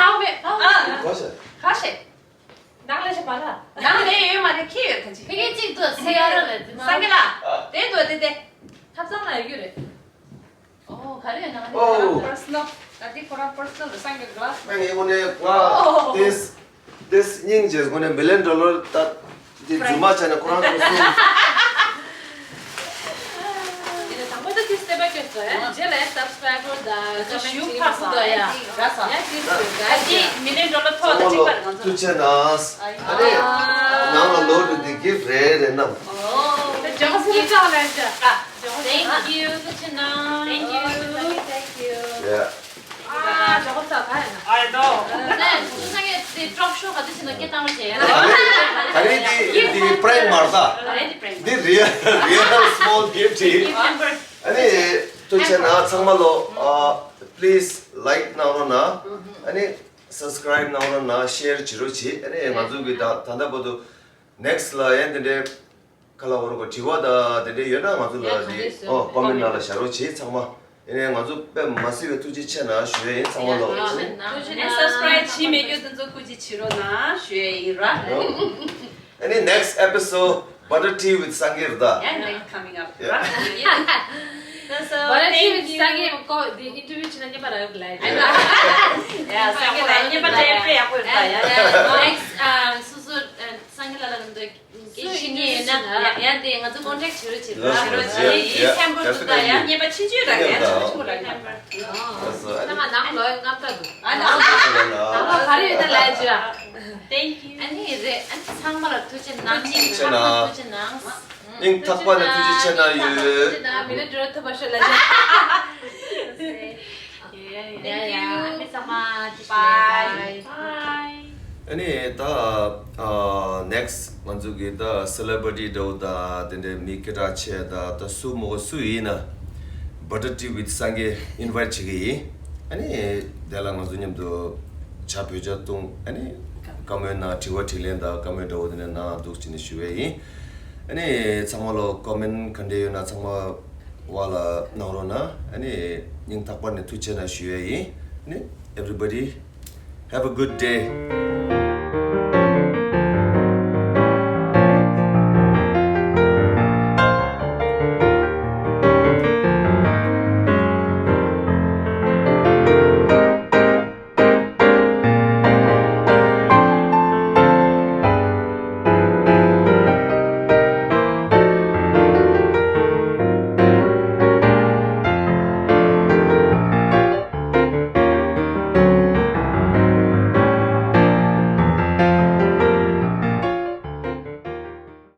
ཧ་མེ་ཨ་ཧ་མེ་ཨ། གོ་ཤ། ག་ཤེ། ནག་ལས་ཤ་པ་ལ། ནག་ལས་ཡོད་མ་རེད། ཁྱི་ཡོད་ཐ་ཅི། ཕ་གི་གཅིག་ཏུ་སེ་ཡ་ར་ལ་དེ་མ། སངས་རྒྱས་ལ། དེ་འདུག་དེ་དེ། ཐབ་ཚང་ལ་ཡོད་རེད། ཨོ་ག་རེ་ནང་ལས་ཨོ། ཁོ་རང་personal། ད་འདི་ཁོ་རང་personal་རེད། སངས་རྒྱས་ག་ལ། ང་ངའི་དངོས་གནས་ང་ཨོ། this this སྙིང་རྗེ། དངོས་གནས་མི་ལན་ཌོ་ལར་ད་འདི་རྫུན་མ་བྱས་ནས་ཁོ་རང་ཚོ་གསུམ། དེ་ནས་དང་པོ་ད་this་step་by་step་སོ་ཡ། རྗེས་ལ་subscribe་དང་ད་ཞུ་ཕ་གུ་དང་ཡ། ཡ་this་ཡ། ད་འདི་མི་ལན་ཌོ་ལར་ཐོག་ད་གཅིག་པ་རེད་ང་ཚོ། ཐུགས་རྗེ་གནང་། ཨ་ནི་ནང་ལ་ལོ་དྲུག་འདི་gift་རེད་རེད་ནམ། ཨོ། ད་ཇོ་སི་ལ་ཅག་ལན་ཅག Thank you། ཐུགས་རྗེ་གནང་། Thank you། Thank you། Yeah། ཨ་ཇོ་ཁོ་ཚ་ག་ཡ་ན། I know། ནས་སུ་ས་གེ་དེ་ཊོག་ཤོ་ག་དུས་ཕྱིན་ན་སྐད་བཏང་རོགས་བྱས། ད་རེས་འདི་འདི་prank་མ་རེད་ད། ད་རེས་འདི་prank་འདི་real real small gift་ཡིན། Remember། ཨ་ནི་ཐུགས་རྗེ་གནང་ཚང་མ་ལོ། ཨ་please like་གནང་རོགས་གནང་། ཨ་ནི་subscribe་གནང་རོགས་གནང་། share་བྱེད་རོགས་བྱེད། ཨ་ནི་ང་ཚོ་གི་ད་ད་ལྟ་བར་དུ་next་ལ་ཡང་དེ་འདྲའི་ག་ལ་བ་རོ་ག་དྲི་བ་ད་དེ་འདྲའི་ཡོད་ན་ང་ཚོ་ལ་ཡ་ག་འདི་འདྲས་ཨོ་ཀོ་མེན་ནང་ལ་བཞག་རོགས་བྱེད་ཚང་མ། ཨ་ནི་ང་ཚོ་དཔེ་མ་སྲིད་པའི་ཐུགས་རྗེ་ཆེ་གནང་ཞུ་ཡ་ཡིན་ཚང་མ་ལོ། ཐུགས་རྗེ་གནང་། ཨ་ནི་subscribe་བྱེད་མེད་རྒྱུ་དེ་ཚོ་སྐུ་མཁྱེན་བྱེད་རོགས་གནང་ཞུ་ཡ་ཡིན་ར། ཨ་ནི་next episode Butter Tea with Sangir་ད། Yeah, next coming up. Yeah. Yeah. So, Butter Tea with Sangir་ཀོ་དེ་interview་བྱེད་ན་ཉེས་པ་རག་ལ། Yeah, Sangir་ལ་ཉེས་པ་དེ་དཔེ་ཡག་པོ་ཡོད་ད་ཡ། Next, um, སོ་སོ་Sangir་ལ་ལ་འདི་སུ་interview་བྱེད་ན་ཡང་དེ་ང་ཚོ་contact་བྱེད་རོགས་བྱེད་རོགས་བྱེད་རོགས་བྱེད། December་དུ་ད་ཡ་ཉེས་པ་ཆེན་ཆུང་རག་ཡ་ཆུང་ཆུང་རག་ཡ། ད་ང་ནང་ལོ་ཡ་ལྔ་བརྒྱ་འདུག་ཨ་ནང་ལོ་ག་རེ་ཡོད་ད་ལ་ཇུ། Thank you། ཨ་ནི་རེད། ཨ་ནི་ཚང་མ་ལ་ཐུགས་རྗེ་གནང་། ཐུགས་རྗེ་གནང་། ཐུགས་རྗེ་གནང་། སྙིང་ཐག་པ་ནས་ཐུགས་རྗེ་ཆེ་གནང་ཡོད། ཐུགས་རྗེ་གནང་། མི་ལ་འགྲོ་ཐུབ་པ་ཤོད་ལ་ཇུ། Thank you། Bye། Bye། ཨ་ནི་ད་next་ང་ཚོ་གི་ད་celebrity་འདྲ་བོ་ད་དེ་འདྲའི་མི་སྐད་གྲགས་ཆེ་ད་ད་སུ་མོ་སུ་ཡིན་ན་Butter Tea with Sangir་invite་བྱེད་ཀྱི་ཡིན། ཨ་ནི་དེ་ལ་ང་ཚོ་མཉམ་དུ་ཇ་བོད་ཇ་བཏུང་། ཨ་ནི་བཀའ་མོལ་གནང་། དྲི་བ་དྲིས་ལན་དང་བཀའ་མོལ་འདྲ་བོ་དེ་འདྲ་གནང་འདུག་ཅེས་ནས་ཞུ་བས་ཡིན། ཨ་ནི་ཚང་མ་ལོ་ཀོ་མེན་ག་འདྲས་ཡོད་ན་ཚང་མ་བ་ལ་གནང་རོགས་གནང་། ཨ་ནི་སྙིང་ཐག་པ་ནས་ཐུགས་རྗེ་ཆེ་གནང་ཞུ་ཡས་ཡིན། ཨ་ནི་everybody have a good day།